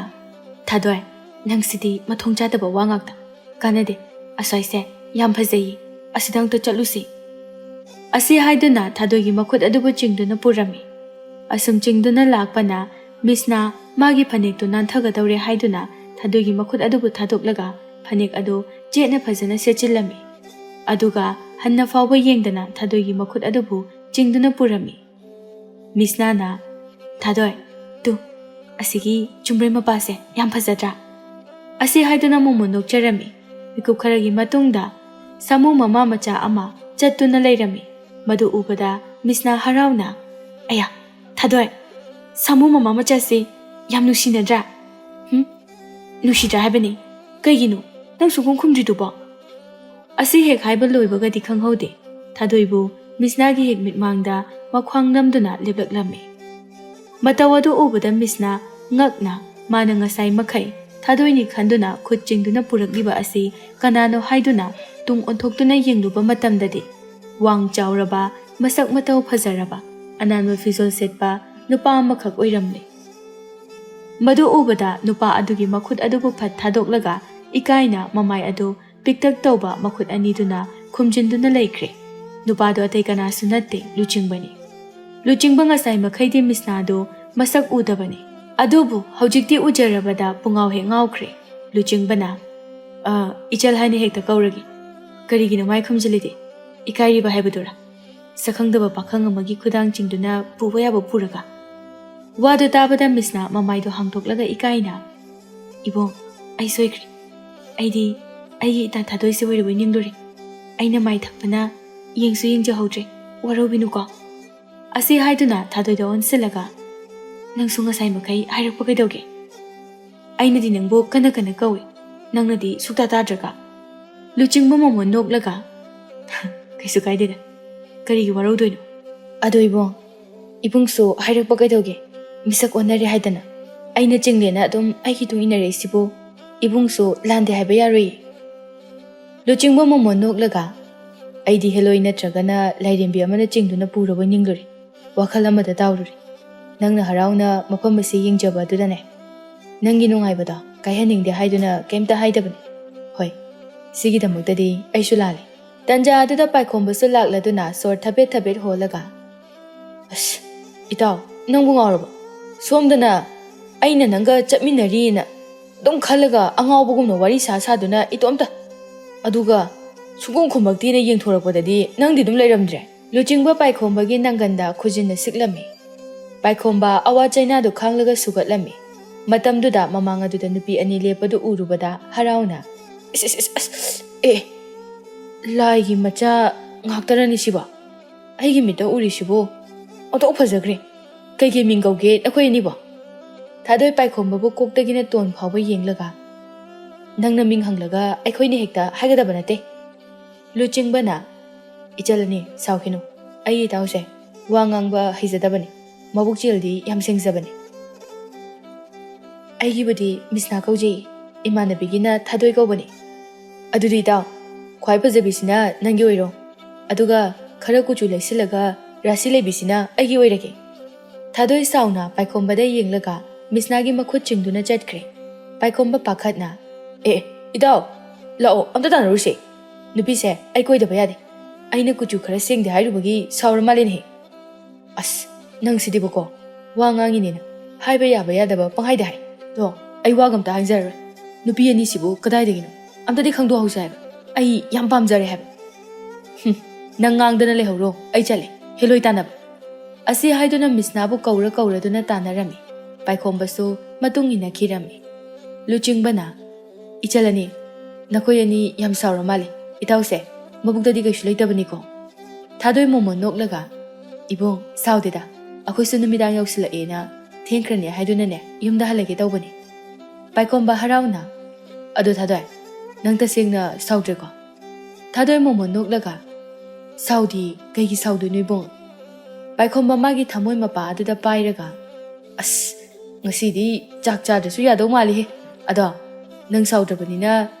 "ꯊꯥꯗꯣꯏ, ꯅꯪꯁꯤꯗꯤ ꯃꯊꯣꯡ ꯆꯥꯗꯕ ꯋꯥ ꯉꯥꯛꯇ꯫ ꯀꯥꯟꯅꯗꯦ, ꯑꯁ꯭ꯋꯥꯏꯁꯦ "ꯌꯥꯝ ꯐꯖꯩꯌꯦ, ꯑꯁꯤꯗ ꯑꯝꯇ ꯆꯠꯂꯨꯁꯤ" ꯑꯁꯤ ꯍꯥꯏꯗꯨꯅ ꯊꯥꯗꯣꯏꯒꯤ ꯃꯈꯨꯠ ꯑꯗꯨꯕꯨ ꯆꯤꯡꯗꯨꯅ ꯄꯨꯔꯝꯃꯤ꯫ ꯑꯁꯨꯝ ꯆꯤꯡꯗꯨꯅ ꯂꯥꯛꯄꯅ ꯃꯤꯁꯅ ꯃꯥꯒꯤ ꯐꯅꯦꯛꯇꯨ ꯅꯥꯟꯊꯒꯗꯧꯔꯦ ꯍꯥꯏꯗꯨꯅ ꯊꯥꯗꯣꯏꯒꯤ ꯃꯈꯨꯠ ꯑꯗꯨꯕꯨ ꯊꯥꯗꯣꯛꯂꯒ ꯐꯅꯦꯛ ꯑꯗꯨ ꯆꯦꯠꯅ ꯐꯖꯅ ꯁꯦꯠꯆꯤꯜꯂꯝꯃꯤ꯫ ꯑꯗꯨꯒ ꯍꯟꯅ ꯐꯥꯎꯕ ꯌꯦꯡꯗꯅ ꯊꯥꯗꯣꯏꯒꯤ ꯃꯈꯨꯠ ꯑꯗꯨꯕꯨ ꯆꯤꯡꯗꯨꯅ ꯄꯨꯔꯝꯃꯤ꯫ ꯃꯤꯁꯅꯥꯅ, "ꯊꯥꯗꯣꯏ, ꯇꯨ, ꯑꯁꯤꯒꯤ ꯆꯨꯝꯕ꯭ꯔꯩ ꯃꯄꯥꯁꯦ ꯌꯥꯝ ꯐꯖꯗ꯭ꯔꯥ?" ꯑꯁꯤ ꯍꯥꯏꯗꯨꯅ ꯃꯣꯃꯣꯟ ꯅꯣꯛꯆꯔꯝꯃꯤ꯫ ꯃꯤꯀꯨꯞ ꯈꯔꯒꯤ ꯃꯇꯨꯡꯗ ꯁꯥꯃꯨ ꯃꯃꯥ ꯃꯆꯥ ꯑꯃ ꯆꯠꯇꯨꯅ ꯂꯩꯔꯝꯃꯤ꯫ ꯃꯗꯨ ꯎꯕꯗ ꯃꯤꯁꯅꯥ ꯍꯔꯥꯎꯅ, "ꯑꯌꯥ, ꯊꯥꯗꯣꯏ, ꯁꯥꯃꯨ ꯃꯃꯥ ꯃꯆꯥꯁꯤ ꯌꯥꯝ ꯅꯨꯡꯁꯤꯅꯗ꯭ꯔꯥ? ꯍꯨꯝ? ꯅꯨꯡꯁꯤꯗ꯭ꯔꯥ ꯍꯥꯏꯕꯅꯤ? ꯀꯩꯒꯤꯅꯣ ꯅꯪ ꯁꯨꯡꯈꯨꯝ ꯈꯨꯝꯗ꯭ꯔꯤꯗꯨꯕꯣ?" ꯑꯁꯤ ꯍꯦꯛ ꯍꯥꯏꯕ ꯂꯣꯏꯕꯒꯗꯤ ꯈꯪꯍꯧꯗꯦ꯫ ꯊꯥꯗꯣꯏꯕꯨ ꯃꯤꯁꯅꯥꯒꯤ ꯍꯦꯛ ꯃꯤꯠꯃꯥꯡꯗ ꯃꯈ꯭ꯋꯥꯡ ꯅꯝꯗꯨꯅ ꯂꯦꯞꯂꯛꯂꯝꯃꯤ꯫ ꯃꯇꯧ ꯑꯗꯨ ꯎꯕꯗ ꯃꯤꯁꯅꯥ ꯉꯛꯅ ꯃꯥꯅ ꯉꯁꯥꯏ ꯃꯈꯩ ꯊꯥꯗꯣꯏꯅꯤ ꯈꯟꯗꯨꯅ ꯈꯨꯠ ꯆꯤꯡꯗꯨꯅ ꯄꯨꯔꯛꯂꯤꯕ ꯑꯁꯤ ꯀꯅꯥꯅꯣ ꯍꯥꯏꯗꯨꯅ ꯇꯨꯡ ꯑꯣꯟꯊꯣꯛꯇꯨꯅ ꯌꯦꯡꯂꯨꯕ ꯃꯇꯝꯗꯗꯤ ꯋꯥꯡ ꯆꯥꯎꯔꯕ, ꯃꯁꯛ ꯃꯇꯧ ꯐꯖꯔꯕ, ꯑꯅꯥꯟꯕ ꯐꯤꯖꯣꯜ ꯁꯦꯠꯄ ꯅꯨꯄꯥ ꯑꯃꯈꯛ ꯑꯣꯏꯔꯝꯂꯦ꯫ ꯃꯗꯨ ꯎꯕꯗ ꯅꯨꯄꯥ ꯑꯗꯨꯒꯤ ꯃꯈꯨꯠ ꯑꯗꯨꯕꯨ ꯐꯠ ꯊꯥꯗꯣꯛꯂꯒ ꯏꯀꯥꯏꯅ ꯃꯃꯥꯏ ꯑꯗꯨ ꯄꯤꯛꯇꯛ ꯇꯧꯕ ꯃꯈꯨꯠ ꯑꯅꯤꯗꯨꯅ ꯈꯨꯝꯖꯤꯟꯗꯨꯅ ꯂꯩꯈ꯭ꯔꯦ꯫ ꯅꯨꯄꯥꯗꯨ ꯑꯇꯩ ꯀꯅꯥꯁꯨ ꯅꯠꯇꯦ, ꯂꯨꯆꯤꯡꯕꯅꯤ꯫ ꯂꯨꯆꯤꯡꯕ ꯉꯁꯥꯏ ꯃꯈꯩꯗꯤ ꯃꯤꯁꯅꯥꯗꯨ ꯃꯁꯛ ꯎꯗꯕꯅꯤ꯫ ꯑꯗꯨꯕꯨ ꯍꯧꯖꯤꯛꯇꯤ ꯎꯖꯔꯕꯗ ꯄꯨꯡꯉꯥꯎ ꯍꯦꯛ ꯉꯥꯎꯈ꯭ꯔꯦ꯫ ꯂꯨꯆꯤꯡꯕꯅ, "ꯑ, ꯏꯆꯜ ꯍꯥꯏꯅ ꯍꯦꯛꯇ ꯀꯧꯔꯒꯦ꯫ ꯀꯔꯤꯒꯤꯅꯣ ꯃꯥꯏ ꯈꯨꯝꯖꯤꯜꯂꯤꯗꯤ? ꯏꯀꯥꯏꯔꯤꯕ ꯍꯥꯏꯕꯗꯨꯔꯥ? ꯁꯛꯈꯪꯗꯕ ꯄꯥꯈꯪ ꯑꯃꯒꯤ ꯈꯨꯗꯥꯡ ꯆꯤꯡꯗꯨꯅ ꯄꯨꯕ ꯌꯥꯕ ꯄꯨꯔꯒ?" ꯋꯥꯗꯨ ꯇꯥꯕꯗ ꯃꯤꯁꯅꯥ ꯃꯃꯥꯏꯗꯨ ꯍꯥꯡꯗꯣꯛꯂꯒ ꯏꯀꯥꯏꯅ, "ꯏꯕꯣꯡ, ꯑꯩ ꯁꯣꯏꯈ꯭ꯔꯦ꯫ ꯑꯩꯗꯤ ꯑꯩꯒꯤ ꯏꯇꯥ ꯊꯥꯗꯣꯏꯁꯦ ꯑꯣꯏꯔꯕꯣꯏ ꯅꯤꯡꯂꯨꯔꯦ꯫ ꯑꯩꯅ ꯃꯥꯏ ꯊꯛꯄꯅ ꯌꯦꯡꯁꯨ ꯌꯦꯡꯖꯍꯧꯗ꯭ꯔꯦ꯫ ꯋꯥꯔꯧꯕꯤꯅꯨꯀꯣ" ꯑꯁꯤ ꯍꯥꯏꯗꯨꯅ ꯊꯥꯗꯣꯏꯗ ꯑꯣꯟꯁꯤꯜꯂꯒ, "ꯅꯪꯁꯨ ꯉꯁꯥꯏ ꯃꯈꯩ ꯍꯥꯏꯔꯛꯄ ꯀꯩꯗꯧꯒꯦ? ꯑꯩꯅꯗꯤ ꯅꯪꯕꯨ ꯀꯟꯅ ꯀꯟꯅ ꯀꯧꯏ, ꯅꯪꯅꯗꯤ ꯁꯨꯛꯇꯥ ꯇꯥꯗ꯭ꯔꯒ?" ꯂꯨꯆꯤꯡꯕ ꯃꯣꯃꯣꯟ ꯅꯣꯛꯂꯒ, "ꯀꯩꯁꯨ ꯀꯥꯏꯗꯦꯗ, ꯀꯔꯤꯒꯤ ꯋꯥꯔꯧꯗꯣꯏꯅꯣ? ꯑꯗꯣ ꯏꯕꯨꯡ, ꯏꯕꯨꯡꯁꯨ ꯍꯥꯏꯔꯛꯄ ꯀꯩꯗꯧꯒꯦ? ꯃꯤꯁꯛ ꯑꯣꯟꯅꯔꯦ ꯍꯥꯏꯗꯅ꯫ ꯑꯩꯅ ꯆꯤꯡꯂꯦꯅ ꯑꯗꯨꯝ ꯑꯩꯒꯤ ꯇꯨꯡ ꯏꯟꯅꯔꯛꯏꯁꯤꯕꯨ ꯏꯕꯨꯡꯁꯨ ꯂꯥꯟꯗꯦ ꯍꯥꯏꯕ ꯌꯥꯔꯣꯏꯌꯦ?" ꯂꯨꯆꯤꯡꯕ ꯃꯣꯃꯣꯟ ꯅꯣꯛꯂꯒ, "ꯑꯩꯗꯤ ꯍꯦꯂꯣꯏ ꯅꯠꯇ꯭ꯔꯒꯅ ꯂꯥꯏꯔꯦꯝꯕꯤ ꯑꯃꯅ ꯆꯤꯡꯗꯨꯅ ꯄꯨꯔꯕꯣꯏ ꯅꯤꯡꯂꯨꯔꯦ꯫ ꯋꯥꯈꯜ ꯑꯃꯗ ꯇꯥꯎꯔꯨꯔꯦ꯫ ꯅꯪꯅ ꯍꯔꯥꯎꯅ ꯃꯐꯝ ꯑꯁꯤ ꯌꯦꯡꯖꯕ ꯑꯗꯨꯗꯅꯦ꯫ ꯅꯪꯒꯤ ꯅꯨꯡꯉꯥꯏꯕꯗꯣ ꯀꯥꯏꯍꯟꯅꯤꯡꯗꯦ ꯍꯥꯏꯗꯨꯅ ꯀꯩꯝꯇ ꯍꯥꯏꯗꯕꯅꯤ꯫ ꯍꯣꯏ, ꯁꯤꯒꯤꯗꯃꯛꯇꯗꯤ ꯑꯩꯁꯨ ꯂꯥꯜꯂꯦ꯫ ꯇꯟꯖꯥ ꯑꯗꯨꯗ ꯄꯥꯏꯈꯣꯝꯕꯁꯨ ꯂꯥꯛꯂꯗꯨꯅ ꯁꯣꯔ ꯊꯕꯦꯠ ꯊꯕꯦꯠ ꯍꯣꯜꯂꯒ, "ꯑꯁ, ꯏꯇꯥꯎ, ꯅꯪꯕꯨ ꯉꯥꯎꯔꯕꯣ? ꯁꯣꯝꯗꯅ ꯑꯩꯅ ꯅꯪꯒ ꯆꯠꯃꯤꯟꯅꯔꯤꯅ ꯑꯗꯨꯝ ꯈꯜꯂꯒ ꯑꯉꯥꯎꯕꯒꯨꯝꯅ ꯋꯥꯔꯤ ꯁꯥ ꯁꯥꯗꯨꯅ ꯏꯇꯣꯝꯇ, ꯑꯗꯨꯒ ꯁꯨꯡꯈꯨꯝ ꯈꯨꯝꯃꯛꯇꯦꯅ ꯌꯦꯡꯊꯣꯔꯛꯄꯗꯗꯤ ꯅꯪꯗꯤ ꯑꯗꯨꯝ ꯂꯩꯔꯝꯗ꯭ꯔꯦ꯫" ꯂꯨꯆꯤꯡꯕ ꯄꯥꯏꯈꯣꯝꯕꯒꯤ ꯅꯪꯒꯟꯗ ꯈꯨꯖꯤꯟꯅ ꯁꯤꯛꯂꯝꯃꯤ꯫ ꯄꯥꯏꯈꯣꯝꯕ ꯑꯋꯥ ꯆꯩꯅꯥꯗꯨ ꯈꯥꯡꯂꯒ ꯁꯨꯒꯠꯂꯝꯃꯤ꯫ ꯃꯇꯝꯗꯨꯗ ꯃꯃꯥꯡ ꯑꯗꯨꯗ ꯅꯨꯄꯤ ꯑꯅꯤ ꯂꯦꯞꯄꯗꯨ ꯎꯔꯨꯕꯗ ꯍꯔꯥꯎꯅ, "ꯏꯁ, ꯏꯁ, ꯏꯁ, ꯑꯁ, ꯑꯦ, ꯂꯥꯏꯒꯤ ꯃꯆꯥ ꯉꯥꯛꯇꯔꯅꯤ ꯁꯤꯕꯣ? ꯑꯩꯒꯤ ꯃꯤꯠꯇ ꯎꯔꯤꯁꯤꯕꯨ ꯑꯣꯟꯊꯣꯛ ꯐꯖꯈ꯭ꯔꯦ꯫ ꯀꯩꯀꯩ ꯃꯤꯡ ꯀꯧꯒꯦ ꯅꯈꯣꯏ ꯑꯅꯤꯕꯣ?" ꯊꯥꯗꯣꯏ ꯄꯥꯏꯈꯣꯝꯕꯕꯨ ꯀꯣꯛꯇꯒꯤꯅ ꯇꯣꯟ ꯐꯥꯎꯕ ꯌꯦꯡꯂꯒ, "ꯅꯪꯅ ꯃꯤꯡ ꯍꯪꯂꯒ ꯑꯩꯈꯣꯏꯅ ꯍꯦꯛꯇ ꯍꯥꯏꯒꯗꯕ ꯅꯠꯇꯦ꯫" ꯂꯨꯆꯤꯡꯕꯅ, "ꯏꯆꯜ ꯑꯅꯤ, ꯁꯥꯎꯈꯤꯅꯨ꯫ ꯑꯩ ꯏꯇꯥꯎꯁꯦ ꯋꯥ ꯉꯥꯡꯕ ꯍꯩꯖꯗꯕꯅꯤ꯫ ꯃꯕꯨꯛ ꯆꯦꯜꯗꯤ ꯌꯥꯝ ꯁꯦꯡꯖꯕꯅꯤ꯫" "ꯑꯩꯒꯤꯕꯨꯗꯤ ꯃꯤꯁꯅꯥ ꯀꯧꯖꯩ, ꯏꯃꯥꯟꯅꯕꯤꯒꯤꯅ ꯊꯥꯗꯣꯏ ꯀꯧꯕꯅꯤ꯫" "ꯑꯗꯨꯗꯤ ꯏꯇꯥꯎ, ꯈ꯭ꯋꯥꯏ ꯐꯖꯕꯤꯁꯤꯅ ꯅꯪꯒꯤ ꯑꯣꯏꯔꯣ, ꯑꯗꯨꯒ ꯈꯔ ꯀꯨꯆꯨ ꯂꯩꯁꯤꯜꯂꯒ ꯔꯥꯁꯤ ꯂꯩꯕꯤꯁꯤꯅ ꯑꯩꯒꯤ ꯑꯣꯏꯔꯒꯦ꯫" ꯊꯥꯗꯣꯏ ꯁꯥꯎꯅ ꯄꯥꯏꯈꯣꯝꯕꯗ ꯌꯦꯡꯂꯒ ꯃꯤꯁꯅꯥꯒꯤ ꯃꯈꯨꯠ ꯆꯤꯡꯗꯨꯅ ꯆꯠꯈ꯭ꯔꯦ꯫ ꯄꯥꯏꯈꯣꯝꯕ ꯄꯥꯈꯠꯅ, "ꯑꯦ, ꯑꯦ, ꯏꯇꯥꯎ, ꯂꯥꯛꯑꯣ, ꯑꯝꯇ ꯇꯥꯟꯅꯔꯨꯁꯦ꯫ ꯅꯨꯄꯤꯁꯦ ꯑꯩ ꯀꯣꯏꯗꯕ ꯌꯥꯗꯦ꯫ ꯑꯩꯅ ꯀꯨꯆꯨ ꯈꯔ ꯁꯦꯡꯗꯦ ꯍꯥꯏꯔꯨꯕꯒꯤ ꯁꯥꯎꯔ ꯃꯥꯜꯂꯦꯅꯦꯍꯦ꯫" "ꯑꯁ, ꯅꯪꯁꯤꯗꯤꯕꯀꯣ, ꯋꯥ ꯉꯥꯡꯉꯤꯅꯦꯅ ꯍꯥꯏꯕ ꯌꯥꯕ ꯌꯥꯗꯕ ꯄꯪꯍꯥꯏꯗ ꯍꯥꯏ꯫ ꯑꯗꯣ ꯑꯩ ꯋꯥꯒ ꯑꯝꯇ ꯍꯥꯏꯖꯔꯔꯣꯏ꯫ ꯅꯨꯄꯤ ꯑꯅꯤꯁꯤꯕꯨ ꯀꯗꯥꯏꯗꯒꯤꯅꯣ? ꯑꯝꯇꯗꯤ ꯈꯪꯗꯣꯛꯍꯧꯁꯦ ꯍꯥꯏꯕ꯫ ꯑꯩ ꯌꯥꯝ ꯄꯥꯝꯖꯔꯦ ꯍꯥꯏꯕ꯫" "ꯍꯨꯝ, ꯅꯪ ꯉꯥꯡꯗꯅ ꯂꯩꯍꯧꯔꯣ, ꯑꯩ ꯆꯠꯂꯦ, ꯍꯦꯂꯣꯏ ꯇꯥꯟꯅꯕ꯫" ꯑꯁꯤ ꯍꯥꯏꯗꯨꯅ ꯃꯤꯁꯅꯥꯕꯨ ꯀꯧꯔ ꯀꯧꯔꯗꯨꯅ ꯇꯥꯟꯅꯔꯝꯃꯤ꯫ ꯄꯥꯏꯈꯣꯝꯕꯁꯨ ꯃꯇꯨꯡ ꯏꯟꯅꯈꯤꯔꯝꯃꯤ꯫ ꯂꯨꯆꯤꯡꯕꯅ, "ꯏꯆꯜ ꯑꯅꯤ, ꯅꯈꯣꯏ ꯑꯅꯤ ꯌꯥꯝ ꯁꯥꯎꯔ ꯃꯥꯜꯂꯦ꯫ ꯏꯇꯥꯎꯁꯦ ꯃꯕꯨꯛꯇꯗꯤ ꯀꯩꯁꯨ ꯂꯩꯇꯕꯅꯤꯀꯣ꯫" ꯊꯥꯗꯣꯏ ꯃꯣꯃꯣꯟ ꯅꯣꯛꯂꯒ, "ꯏꯕꯨꯡ, ꯁꯥꯎꯗꯦꯗ, ꯑꯩꯈꯣꯏꯁꯨ ꯅꯨꯃꯤꯗꯥꯡ ꯌꯧꯁꯤꯜꯂꯛꯑꯦꯅ ꯊꯦꯡꯈ꯭ꯔꯅꯤ ꯍꯥꯏꯗꯨꯅꯅꯦ ꯌꯨꯝꯗ ꯍꯜꯂꯒꯦ ꯇꯧꯕꯅꯤ꯫" ꯄꯥꯏꯈꯣꯝꯕ ꯍꯔꯥꯎꯅ, "ꯑꯗꯣ ꯊꯥꯗꯣꯏ, ꯅꯪ ꯇꯁꯦꯡꯅ ꯁꯥꯎꯗ꯭ꯔꯦꯀꯣ?" ꯊꯥꯗꯣꯏ ꯃꯣꯃꯣꯟ ꯅꯣꯛꯂꯒ, "ꯁꯥꯎꯗꯤ, ꯀꯩꯒꯤ ꯁꯥꯎꯗꯣꯏꯅꯣ ꯏꯕꯨꯡ?" ꯄꯥꯏꯈꯣꯝꯕ ꯃꯥꯒꯤ ꯊꯃꯣꯏ ꯃꯄꯥ ꯑꯗꯨꯗ ꯄꯥꯏꯔꯒ, "ꯑꯁ, ꯉꯁꯤꯗꯤ ꯆꯥꯛ ꯆꯥꯗ꯭ꯔꯁꯨ ꯌꯥꯗꯧ ꯃꯥꯜꯂꯤꯍꯦ꯫ ꯑꯗꯣ ꯅꯪ ꯁꯥꯎꯗ꯭ꯔꯕꯅꯤꯅ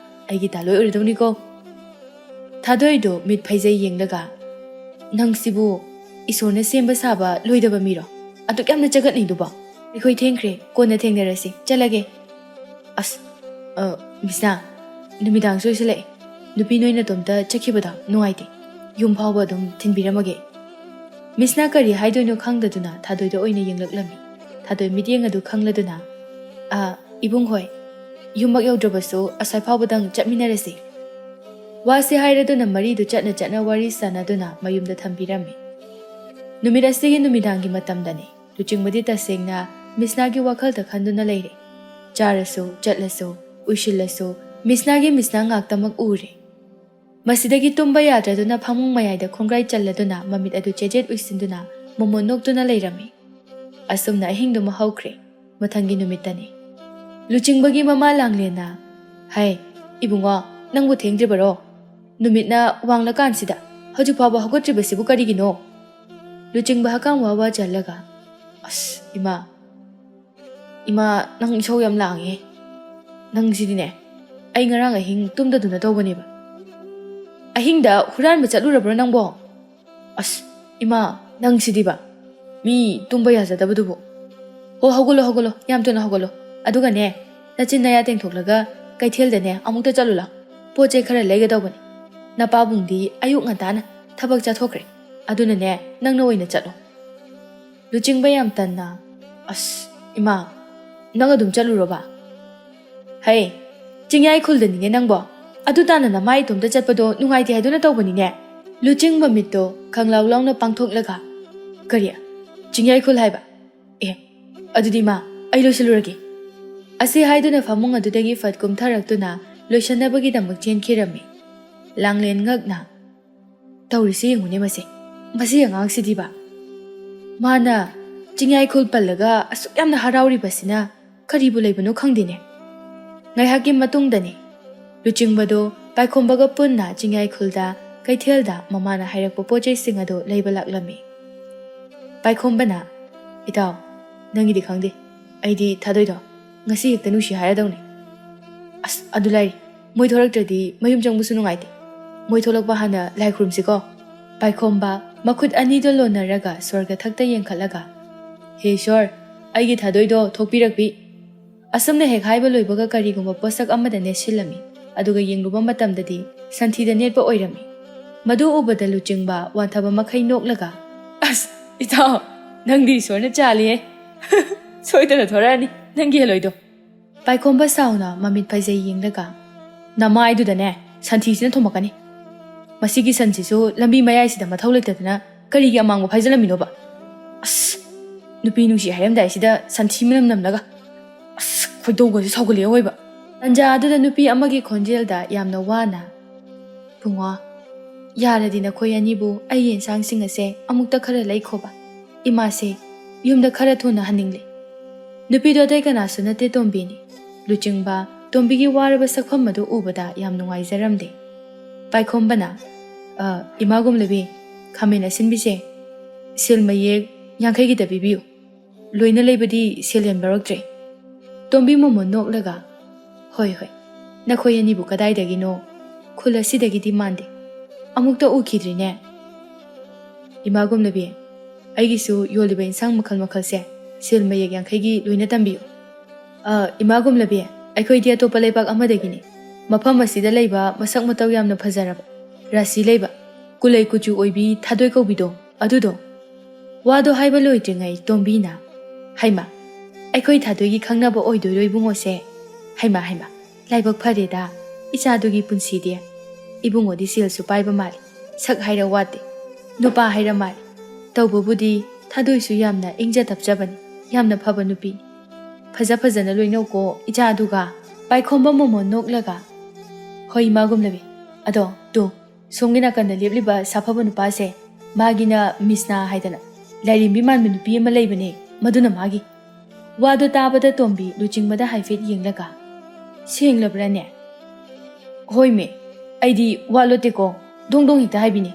ꯑꯩꯒꯤ ꯇꯥꯂꯣꯏ ꯑꯣꯏꯔꯗꯧꯅꯤꯀꯣ꯫" ꯊꯥꯗꯣꯏꯗꯣ ꯃꯤꯠ ꯐꯩꯖꯩ ꯌꯦꯡꯂꯒ, "ꯅꯪꯁꯤꯕꯨ ꯏꯁꯣꯔꯅ ꯁꯦꯝꯕ ꯁꯥꯕ ꯂꯣꯏꯗꯕ ꯃꯤꯔꯣ? ꯑꯗꯨꯛ ꯌꯥꯝꯅ ꯆꯒꯠꯅꯩꯗꯨꯕꯣ? ꯑꯩꯈꯣꯏ ꯊꯦꯡꯈ꯭ꯔꯦ, ꯀꯣꯟꯅ ꯊꯦꯡꯅꯔꯁꯤ, ꯆꯠꯂꯒꯦ꯫" "ꯑꯁ, ꯑ, ꯃꯤꯁꯅꯥ, ꯅꯨꯃꯤꯗꯥꯡꯁꯨ ꯑꯣꯏꯁꯤꯜꯂꯛꯑꯦ꯫ ꯅꯨꯄꯤ ꯅꯣꯏ ꯅꯇꯣꯝꯇ ꯆꯠꯈꯤꯕꯗꯣ ꯅꯨꯡꯉꯥꯏꯇꯦ꯫ ꯌꯨꯝ ꯐꯥꯎꯕ ꯑꯗꯨꯝ ꯊꯤꯟꯕꯤꯔꯝꯃꯒꯦ꯫" ꯃꯤꯁꯅ ꯀꯔꯤ ꯍꯥꯏꯗꯣꯏꯅꯣ ꯈꯪꯗꯗꯨꯅ ꯊꯥꯗꯣꯏꯗ ꯑꯣꯏꯅ ꯌꯦꯡꯂꯛꯂꯝꯃꯤ꯫ ꯊꯥꯗꯣꯏ ꯃꯤꯠꯌꯦꯡ ꯑꯗꯨ ꯈꯪꯂꯗꯨꯅ, "ꯑ, ꯏꯕꯨꯡ ꯍꯣꯏ, ꯌꯨꯝꯃꯛ ꯌꯧꯗ꯭ꯔꯕꯁꯨ ꯑꯁꯥꯏ ꯐꯥꯎꯕꯗꯪ ꯆꯠꯃꯤꯟꯅꯔꯁꯤ꯫" ꯋꯥꯁꯤ ꯍꯥꯏꯔꯗꯨꯅ ꯃꯔꯤꯗꯨ ꯆꯠꯅ ꯆꯠꯅ ꯋꯥꯔꯤ ꯁꯥꯟꯅꯗꯨꯅ ꯃꯌꯨꯝꯗ ꯊꯝꯕꯤꯔꯝꯃꯤ꯫ ꯅꯨꯃꯤꯠ ꯑꯁꯤꯒꯤ ꯅꯨꯃꯤꯗꯥꯡꯒꯤ ꯃꯇꯝꯗꯅꯤ꯫ ꯂꯨꯆꯤꯡꯕꯗꯤ ꯇꯁꯦꯡꯅ ꯃꯤꯁꯅꯥꯒꯤ ꯋꯥꯈꯜꯗ ꯈꯟꯗꯨꯅ ꯂꯩꯔꯦ꯫ ꯆꯥꯔꯁꯨ, ꯆꯠꯂꯁꯨ, ꯎꯏꯁꯤꯜꯂꯁꯨ, ꯃꯤꯁꯅꯥꯒꯤ ꯃꯤꯁꯅꯥ ꯉꯥꯛꯇꯃꯛ ꯎꯔꯦ꯫ ꯃꯁꯤꯗꯒꯤ ꯇꯨꯝꯕ ꯌꯥꯗ꯭ꯔꯗꯨꯅ ꯐꯃꯨꯡ ꯃꯌꯥꯏꯗ ꯈꯣꯡꯒ꯭ꯔꯥꯏ ꯆꯜꯂꯗꯨꯅ ꯃꯃꯤꯠ ꯑꯗꯨ ꯆꯦꯖꯦꯠ ꯎꯏꯁꯤꯟꯗꯨꯅ ꯃꯣꯃꯣꯟ ꯅꯣꯛꯇꯨꯅ ꯂꯩꯔꯝꯃꯤ꯫ ꯑꯁꯨꯝꯅ ꯑꯍꯤꯡꯗꯨꯃ ꯍꯧꯈ꯭ꯔꯦ꯫ ꯃꯊꯪꯒꯤ ꯅꯨꯃꯤꯠꯇꯅꯤ꯫ ꯂꯨꯆꯤꯡꯕꯒꯤ ꯃꯃꯥ ꯂꯥꯡꯂꯦꯟꯅ, "ꯍꯩ, ꯏꯕꯨꯡꯉꯣ, ꯅꯪꯕꯨ ꯊꯦꯡꯗ꯭ꯔꯤꯕꯔꯣ? ꯅꯨꯃꯤꯠꯅ ꯋꯥꯡꯂꯀꯥꯟꯁꯤꯗ ꯍꯧꯖꯤꯛ ꯐꯥꯎꯕ ꯍꯧꯒꯠꯇ꯭ꯔꯤꯕꯁꯤꯕꯨ ꯀꯔꯤꯒꯤꯅꯣ?" ꯂꯨꯆꯤꯡꯕ ꯍꯛꯀꯥꯝ ꯋꯥ ꯋꯥ ꯆꯜꯂꯒ, "ꯑꯁ, ꯏꯃꯥ, ꯏꯃꯥ, ꯅꯪ ꯏꯁꯧ ꯌꯥꯝ ꯂꯥꯡꯉꯦ꯫ ꯅꯪꯁꯤꯗꯤꯅꯦ, ꯑꯩ ꯉꯔꯥꯡ ꯑꯍꯤꯡ ꯇꯨꯝꯗꯗꯨꯅ ꯇꯧꯕꯅꯦꯕ꯫" "ꯑꯍꯤꯡꯗ ꯍꯨꯔꯥꯟꯕ ꯆꯠꯂꯨꯔꯕ꯭ꯔꯣ ꯅꯪꯕꯣ?" "ꯑꯁ, ꯏꯃꯥ, ꯅꯪꯁꯤꯗꯤꯕ, ꯃꯤ ꯇꯨꯝꯕ ꯌꯥꯖꯗꯕꯗꯨꯕꯨ꯫ ꯍꯣ, ꯍꯧꯒꯠꯂꯣ, ꯍꯧꯒꯠꯂꯣ, ꯌꯥꯝ ꯊꯨꯅ ꯍꯧꯒꯠꯂꯣ꯫ ꯑꯗꯨꯒꯅꯦ, ꯅꯆꯤꯟ ꯅꯌꯥ ꯇꯦꯡꯊꯣꯛꯂꯒ ꯀꯩꯊꯦꯜꯗꯅꯦ ꯑꯃꯨꯛꯇ ꯆꯠꯂꯨ ꯂꯥꯎ꯫ ꯄꯣꯠ ꯆꯩ ꯈꯔ ꯂꯩꯒꯗꯧꯕꯅꯤ꯫ ꯅꯄꯥꯕꯨꯡꯗꯤ ꯑꯌꯨꯛ ꯉꯟꯇꯥꯅ ꯊꯕꯛ ꯆꯠꯊꯣꯛꯈ꯭ꯔꯦ꯫ ꯑꯗꯨꯅꯅꯦ, ꯅꯪꯅ ꯑꯣꯏꯅ ꯆꯠꯂꯣ꯫" ꯂꯨꯆꯤꯡꯕ ꯌꯥꯝ ꯇꯟꯅ, "ꯑꯁ, ꯏꯃꯥ, ꯅꯪ ꯑꯗꯨꯝ ꯆꯠꯂꯨꯔꯣꯕ?" "ꯍꯩ, ꯆꯤꯡꯌꯥꯏ ꯈꯨꯜꯗꯅꯤꯅꯦ ꯅꯪꯕꯣ꯫ ꯑꯗꯨ ꯇꯥꯅ ꯅꯃꯥꯏ ꯏꯇꯣꯝꯇ ꯆꯠꯄꯗꯣ ꯅꯨꯡꯉꯥꯏꯇꯦ ꯍꯥꯏꯗꯨꯅ ꯇꯧꯕꯅꯤꯅꯦ꯫" ꯂꯨꯆꯤꯡꯕ ꯃꯤꯠꯇꯣ ꯈꯪꯂꯥꯎ ꯂꯥꯎꯅ ꯄꯥꯡꯊꯣꯛꯂꯒ, "ꯀꯔꯤ? ꯆꯤꯡꯌꯥꯏ ꯈꯨꯜ ꯍꯥꯏꯕ? ꯑꯦ, ꯑꯗꯨꯗꯤ ꯏꯃꯥ, ꯑꯩ ꯂꯣꯏꯁꯤꯜꯂꯨꯔꯒꯦ꯫" ꯑꯁꯤ ꯍꯥꯏꯗꯨꯅ ꯐꯃꯨꯡ ꯑꯗꯨꯗꯒꯤ ꯐꯠ ꯀꯨꯝꯊꯔꯛꯇꯨꯅ ꯂꯣꯏꯁꯟꯅꯕꯒꯤꯗꯃꯛ ꯆꯦꯟꯈꯤꯔꯝꯃꯤ꯫ ꯂꯥꯡꯂꯦꯟ ꯉꯛꯅ, "ꯇꯧꯔꯤꯁꯤ ꯌꯦꯡꯉꯨꯅꯦ ꯃꯁꯦ, ꯃꯁꯤ ꯑꯉꯥꯡꯁꯤꯗꯤꯕ꯫ ꯃꯥꯅ ꯆꯤꯡꯌꯥꯏ ꯈꯨꯜ ꯄꯜꯂꯒ ꯑꯁꯨꯛ ꯌꯥꯝꯅ ꯍꯔꯥꯎꯔꯤꯕꯁꯤꯅ ꯀꯔꯤꯕꯨ ꯂꯩꯕꯅꯣ ꯈꯪꯗꯦꯅꯦ꯫" ꯉꯥꯏꯍꯥꯛꯀꯤ ꯃꯇꯨꯡꯗꯅꯤ꯫ ꯂꯨꯆꯤꯡꯕꯗꯣ ꯄꯥꯏꯈꯣꯝꯕꯒ ꯄꯨꯟꯅ ꯆꯤꯡꯌꯥꯏ ꯈꯨꯜꯗ ꯀꯩꯊꯦꯜꯗ ꯃꯃꯥꯅ ꯍꯥꯏꯔꯛꯄ ꯄꯣꯠ ꯆꯩꯁꯤꯡ ꯑꯗꯨ ꯂꯩꯕ ꯂꯥꯛꯂꯝꯃꯤ꯫ ꯄꯥꯏꯈꯣꯝꯕꯅ, "ꯏꯇꯥꯎ, ꯅꯪꯒꯤꯗꯤ ꯈꯪꯗꯦ, ꯑꯩꯗꯤ ꯊꯥꯗꯣꯏꯗꯣ ꯉꯁꯤ ꯍꯦꯛꯇ ꯅꯨꯡꯁꯤ ꯍꯥꯏꯔꯗꯧꯅꯤ꯫ ꯑꯁ, ꯑꯗꯨ ꯂꯥꯏꯔꯤ, ꯃꯣꯏ ꯊꯣꯛꯂꯛꯇ꯭ꯔꯗꯤ ꯃꯌꯨꯝ ꯆꯪꯕꯁꯨ ꯅꯨꯡꯉꯥꯏꯇꯦ꯫ ꯃꯣꯏ ꯊꯣꯛꯂꯛꯄ ꯍꯥꯟꯅ ꯂꯥꯏ ꯈꯨꯔꯨꯝꯁꯤꯀꯣ꯫" ꯄꯥꯏꯈꯣꯝꯕ ꯃꯈꯨꯠ ꯑꯅꯤꯗꯣ ꯂꯣꯟꯅꯔꯒ ꯁ꯭ꯋꯔꯒ ꯊꯛꯇ ꯌꯦꯡꯈꯠꯂꯒ, "ꯍꯦ ꯏꯁꯣꯔ, ꯑꯩꯒꯤ ꯊꯥꯗꯣꯏꯗꯣ ꯊꯣꯛꯄꯤꯔꯛꯄꯤ꯫" ꯑꯁꯨꯝꯅ ꯍꯦꯛ ꯍꯥꯏꯕ ꯂꯣꯏꯕꯒ ꯀꯔꯤꯒꯨꯝꯕ ꯄꯣꯠꯁꯛ ꯑꯃꯗ ꯅꯦꯠꯁꯤꯜꯂꯝꯃꯤ꯫ ꯑꯗꯨꯒ ꯌꯦꯡꯂꯨꯕ ꯃꯇꯝꯗꯗꯤ ꯁꯟꯊꯤꯗ ꯅꯦꯠꯄ ꯑꯣꯏꯔꯝꯃꯤ꯫ ꯃꯗꯨ ꯎꯕꯗ ꯂꯨꯆꯤꯡꯕ ꯋꯥꯟꯊꯕ ꯃꯈꯩ ꯅꯣꯛꯂꯒ, "ꯑꯁ, ꯏꯇꯥꯎ, ꯅꯪꯗꯤ ꯏꯁꯣꯔꯅ ꯆꯥꯜꯂꯤꯍꯦ꯫ ꯁꯣꯏꯗꯅ ꯊꯣꯔꯛꯑꯅꯤ ꯅꯪꯒꯤ ꯍꯦꯂꯣꯏꯗꯣ"꯫ ꯄꯥꯏꯈꯣꯝꯕ ꯁꯥꯎꯅ ꯃꯃꯤꯠ ꯐꯩꯖꯩ ꯌꯦꯡꯂꯒ, "ꯅꯃꯥꯏꯗꯨꯗꯅꯦ ꯁꯟꯊꯤꯁꯤꯅ ꯊꯣꯝꯃꯛꯀꯅꯤ꯫ ꯃꯁꯤꯒꯤ ꯁꯟꯁꯤꯁꯨ ꯂꯝꯕꯤ ꯃꯌꯥꯏꯁꯤꯗ ꯃꯊꯧ ꯂꯩꯇꯗꯅ ꯀꯔꯤꯒꯤ ꯑꯃꯥꯡꯕ ꯐꯥꯏꯖꯜꯂꯝꯃꯤꯅꯣꯕ? ꯑꯁ, ꯅꯨꯄꯤ ꯅꯨꯡꯁꯤ ꯍꯥꯏꯔꯝꯗꯥꯏꯁꯤꯗ ꯁꯟꯊꯤ ꯃꯅꯝ ꯅꯝꯂꯒ꯫ ꯑꯁ, ꯈꯣꯏꯗꯧꯒꯁꯦ ꯁꯥꯎꯒꯠꯂꯛꯑꯦ ꯑꯣꯏꯕ"꯫ ꯇꯟꯖꯥ ꯑꯗꯨꯗ ꯅꯨꯄꯤ ꯑꯃꯒꯤ ꯈꯣꯟꯖꯦꯜꯗ ꯌꯥꯝꯅ ꯋꯥꯅ, "ꯏꯕꯨꯡꯉꯣ, ꯌꯥꯔꯗꯤ ꯅꯈꯣꯏ ꯑꯅꯤꯕꯨ ꯑꯩꯒꯤ ꯏꯟꯁꯥꯡꯁꯤꯡ ꯑꯁꯦ ꯑꯃꯨꯛꯇ ꯈꯔ ꯂꯩꯈꯣꯕ꯫ ꯏꯃꯥꯁꯦ ꯌꯨꯝꯗ ꯈꯔ ꯊꯨꯅ ꯍꯟꯅꯤꯡꯂꯦ"꯫ ꯅꯨꯄꯤꯗꯣ ꯑꯇꯩ ꯀꯅꯥꯁꯨ ꯅꯠꯇꯦ, ꯇꯣꯝꯕꯤꯅꯤ꯫ ꯂꯨꯆꯤꯡꯕ ꯇꯣꯝꯕꯤꯒꯤ ꯋꯥꯔꯕ ꯁꯛꯐꯝ ꯑꯗꯨ ꯎꯕꯗ ꯌꯥꯝ ꯅꯨꯡꯉꯥꯏꯖꯔꯝꯗꯦ꯫ ꯄꯥꯏꯈꯣꯝꯕꯅ, "ꯑ, ꯏꯃꯥ ꯒꯨꯝꯂꯕꯤ, ꯈꯥꯃꯦꯟ ꯑꯁꯤꯟꯕꯤꯁꯦ ꯁꯦꯜ ꯃꯌꯦꯛ ꯌꯥꯡꯈꯩꯒꯤꯗ ꯄꯤꯕꯤꯌꯨ꯫ ꯂꯣꯏꯅ ꯂꯩꯕꯗꯤ ꯁꯦꯜ ꯌꯥꯝ ꯌꯥꯎꯔꯛꯇ꯭ꯔꯦ"꯫ ꯇꯣꯝꯕꯤ ꯃꯣꯃꯣꯟ ꯅꯣꯛꯂꯒ, "ꯍꯣꯏ, ꯍꯣꯏ, ꯅꯈꯣꯏ ꯑꯅꯤꯕꯨ ꯀꯗꯥꯏꯗꯒꯤꯅꯣ? ꯈꯨꯜ ꯑꯁꯤꯗꯒꯤꯗꯤ ꯃꯥꯟꯗꯦ꯫ ꯑꯃꯨꯛꯇ ꯎꯈꯤꯗ꯭ꯔꯤꯅꯦ"꯫ "ꯏꯃꯥ ꯒꯨꯝꯂꯕꯤ, ꯑꯩꯒꯤꯁꯨ ꯌꯣꯜꯂꯤꯕ ꯏꯟꯁꯥꯡ ꯃꯈꯜ ꯃꯈꯜꯁꯦ ꯁꯦꯜ ꯃꯌꯦꯛ ꯌꯥꯡꯈꯩꯒꯤ ꯂꯣꯏꯅ ꯇꯝꯕꯤꯌꯨ"꯫ "ꯑ, ꯏꯃꯥ ꯒꯨꯝꯂꯕꯤ, ꯑꯩꯈꯣꯏꯗꯤ ꯑꯇꯣꯞꯄ ꯂꯩꯕꯥꯛ ꯑꯃꯗꯒꯤꯅꯤ꯫ ꯃꯐꯝ ꯑꯁꯤꯗ ꯂꯩꯕ ꯃꯁꯛ ꯃꯇꯧ ꯌꯥꯝꯅ ꯐꯖꯔꯕ, ꯔꯥꯁꯤ ꯂꯩꯕ, ꯀꯨꯂꯩ ꯀꯨꯆꯨ ꯑꯣꯏꯕꯤ ꯊꯥꯗꯣꯏ ꯀꯧꯕꯤꯗꯣ, ꯑꯗꯨꯗꯣ"꯫ ꯋꯥꯗꯣ ꯍꯥꯏꯕ ꯂꯣꯏꯗ꯭ꯔꯤꯉꯩ ꯇꯣꯝꯕꯤꯅ, "ꯍꯩꯃꯥ, ꯑꯩꯈꯣꯏ ꯊꯥꯗꯣꯏꯒꯤ ꯈꯪꯅꯕ ꯑꯣꯏꯗꯣꯏꯔꯣ ꯏꯕꯨꯡꯉꯣꯁꯦ? ꯍꯩꯃꯥ, ꯍꯩꯃꯥ, ꯂꯥꯏꯕꯛ ꯐꯔꯦꯗ, ꯏꯆꯥꯗꯨꯒꯤ ꯄꯨꯟꯁꯤꯗꯤ꯫ ꯏꯕꯨꯡꯉꯣꯗꯤ ꯁꯦꯜꯁꯨ ꯄꯥꯏꯕ ꯃꯥꯜꯂꯤ, ꯁꯛ ꯍꯥꯏꯔ ꯋꯥꯠꯇꯦ, ꯅꯨꯄꯥ ꯍꯥꯏꯔ ꯃꯥꯜꯂꯤ꯫ ꯇꯧꯕꯕꯨꯗꯤ ꯊꯥꯗꯣꯏꯁꯨ ꯌꯥꯝꯅ ꯏꯪꯖ ꯇꯞꯆꯕꯅꯤ, ꯌꯥꯝꯅ ꯐꯕ ꯅꯨꯄꯤꯅꯤ꯫ ꯐꯖ ꯐꯖꯅ ꯂꯣꯏꯅꯧꯀꯣ ꯏꯆꯥꯗꯨꯒ"꯫ ꯄꯥꯏꯈꯣꯝꯕ ꯃꯣꯃꯣꯟ ꯅꯣꯛꯂꯒ, "ꯍꯣꯏ, ꯏꯃꯥ ꯒꯨꯝꯂꯕꯤ꯫ ꯑꯗꯣ ꯇꯨ, ꯁꯣꯝꯒꯤ ꯅꯥꯀꯟꯗ ꯂꯦꯞꯂꯤꯕ ꯁꯥꯐꯕ ꯅꯨꯄꯥꯁꯦ, ꯃꯥꯒꯤꯅ ꯃꯤꯁꯅꯥ ꯍꯥꯏꯗꯅ ꯂꯥꯏꯔꯦꯝꯕꯤ ꯃꯥꯟꯕ ꯅꯨꯄꯤ ꯑꯃ ꯂꯩꯕꯅꯦ, ꯃꯗꯨꯅ ꯃꯥꯒꯤ"꯫ ꯋꯥꯗꯨ ꯇꯥꯕꯗ ꯇꯣꯝꯕꯤ ꯂꯨꯆꯤꯡꯕꯗ ꯍꯥꯏꯐꯦꯠ ꯌꯦꯡꯂꯒ, "ꯁꯦꯡꯂꯕ꯭ꯔꯅꯦ?" "ꯍꯣꯏꯃꯦ, ꯑꯩꯗꯤ ꯋꯥ ꯂꯣꯠꯇꯦꯀꯣ, ꯗꯣꯡ ꯗꯣꯡ ꯍꯦꯛꯇ ꯍꯥꯏꯕꯤꯅꯤ"꯫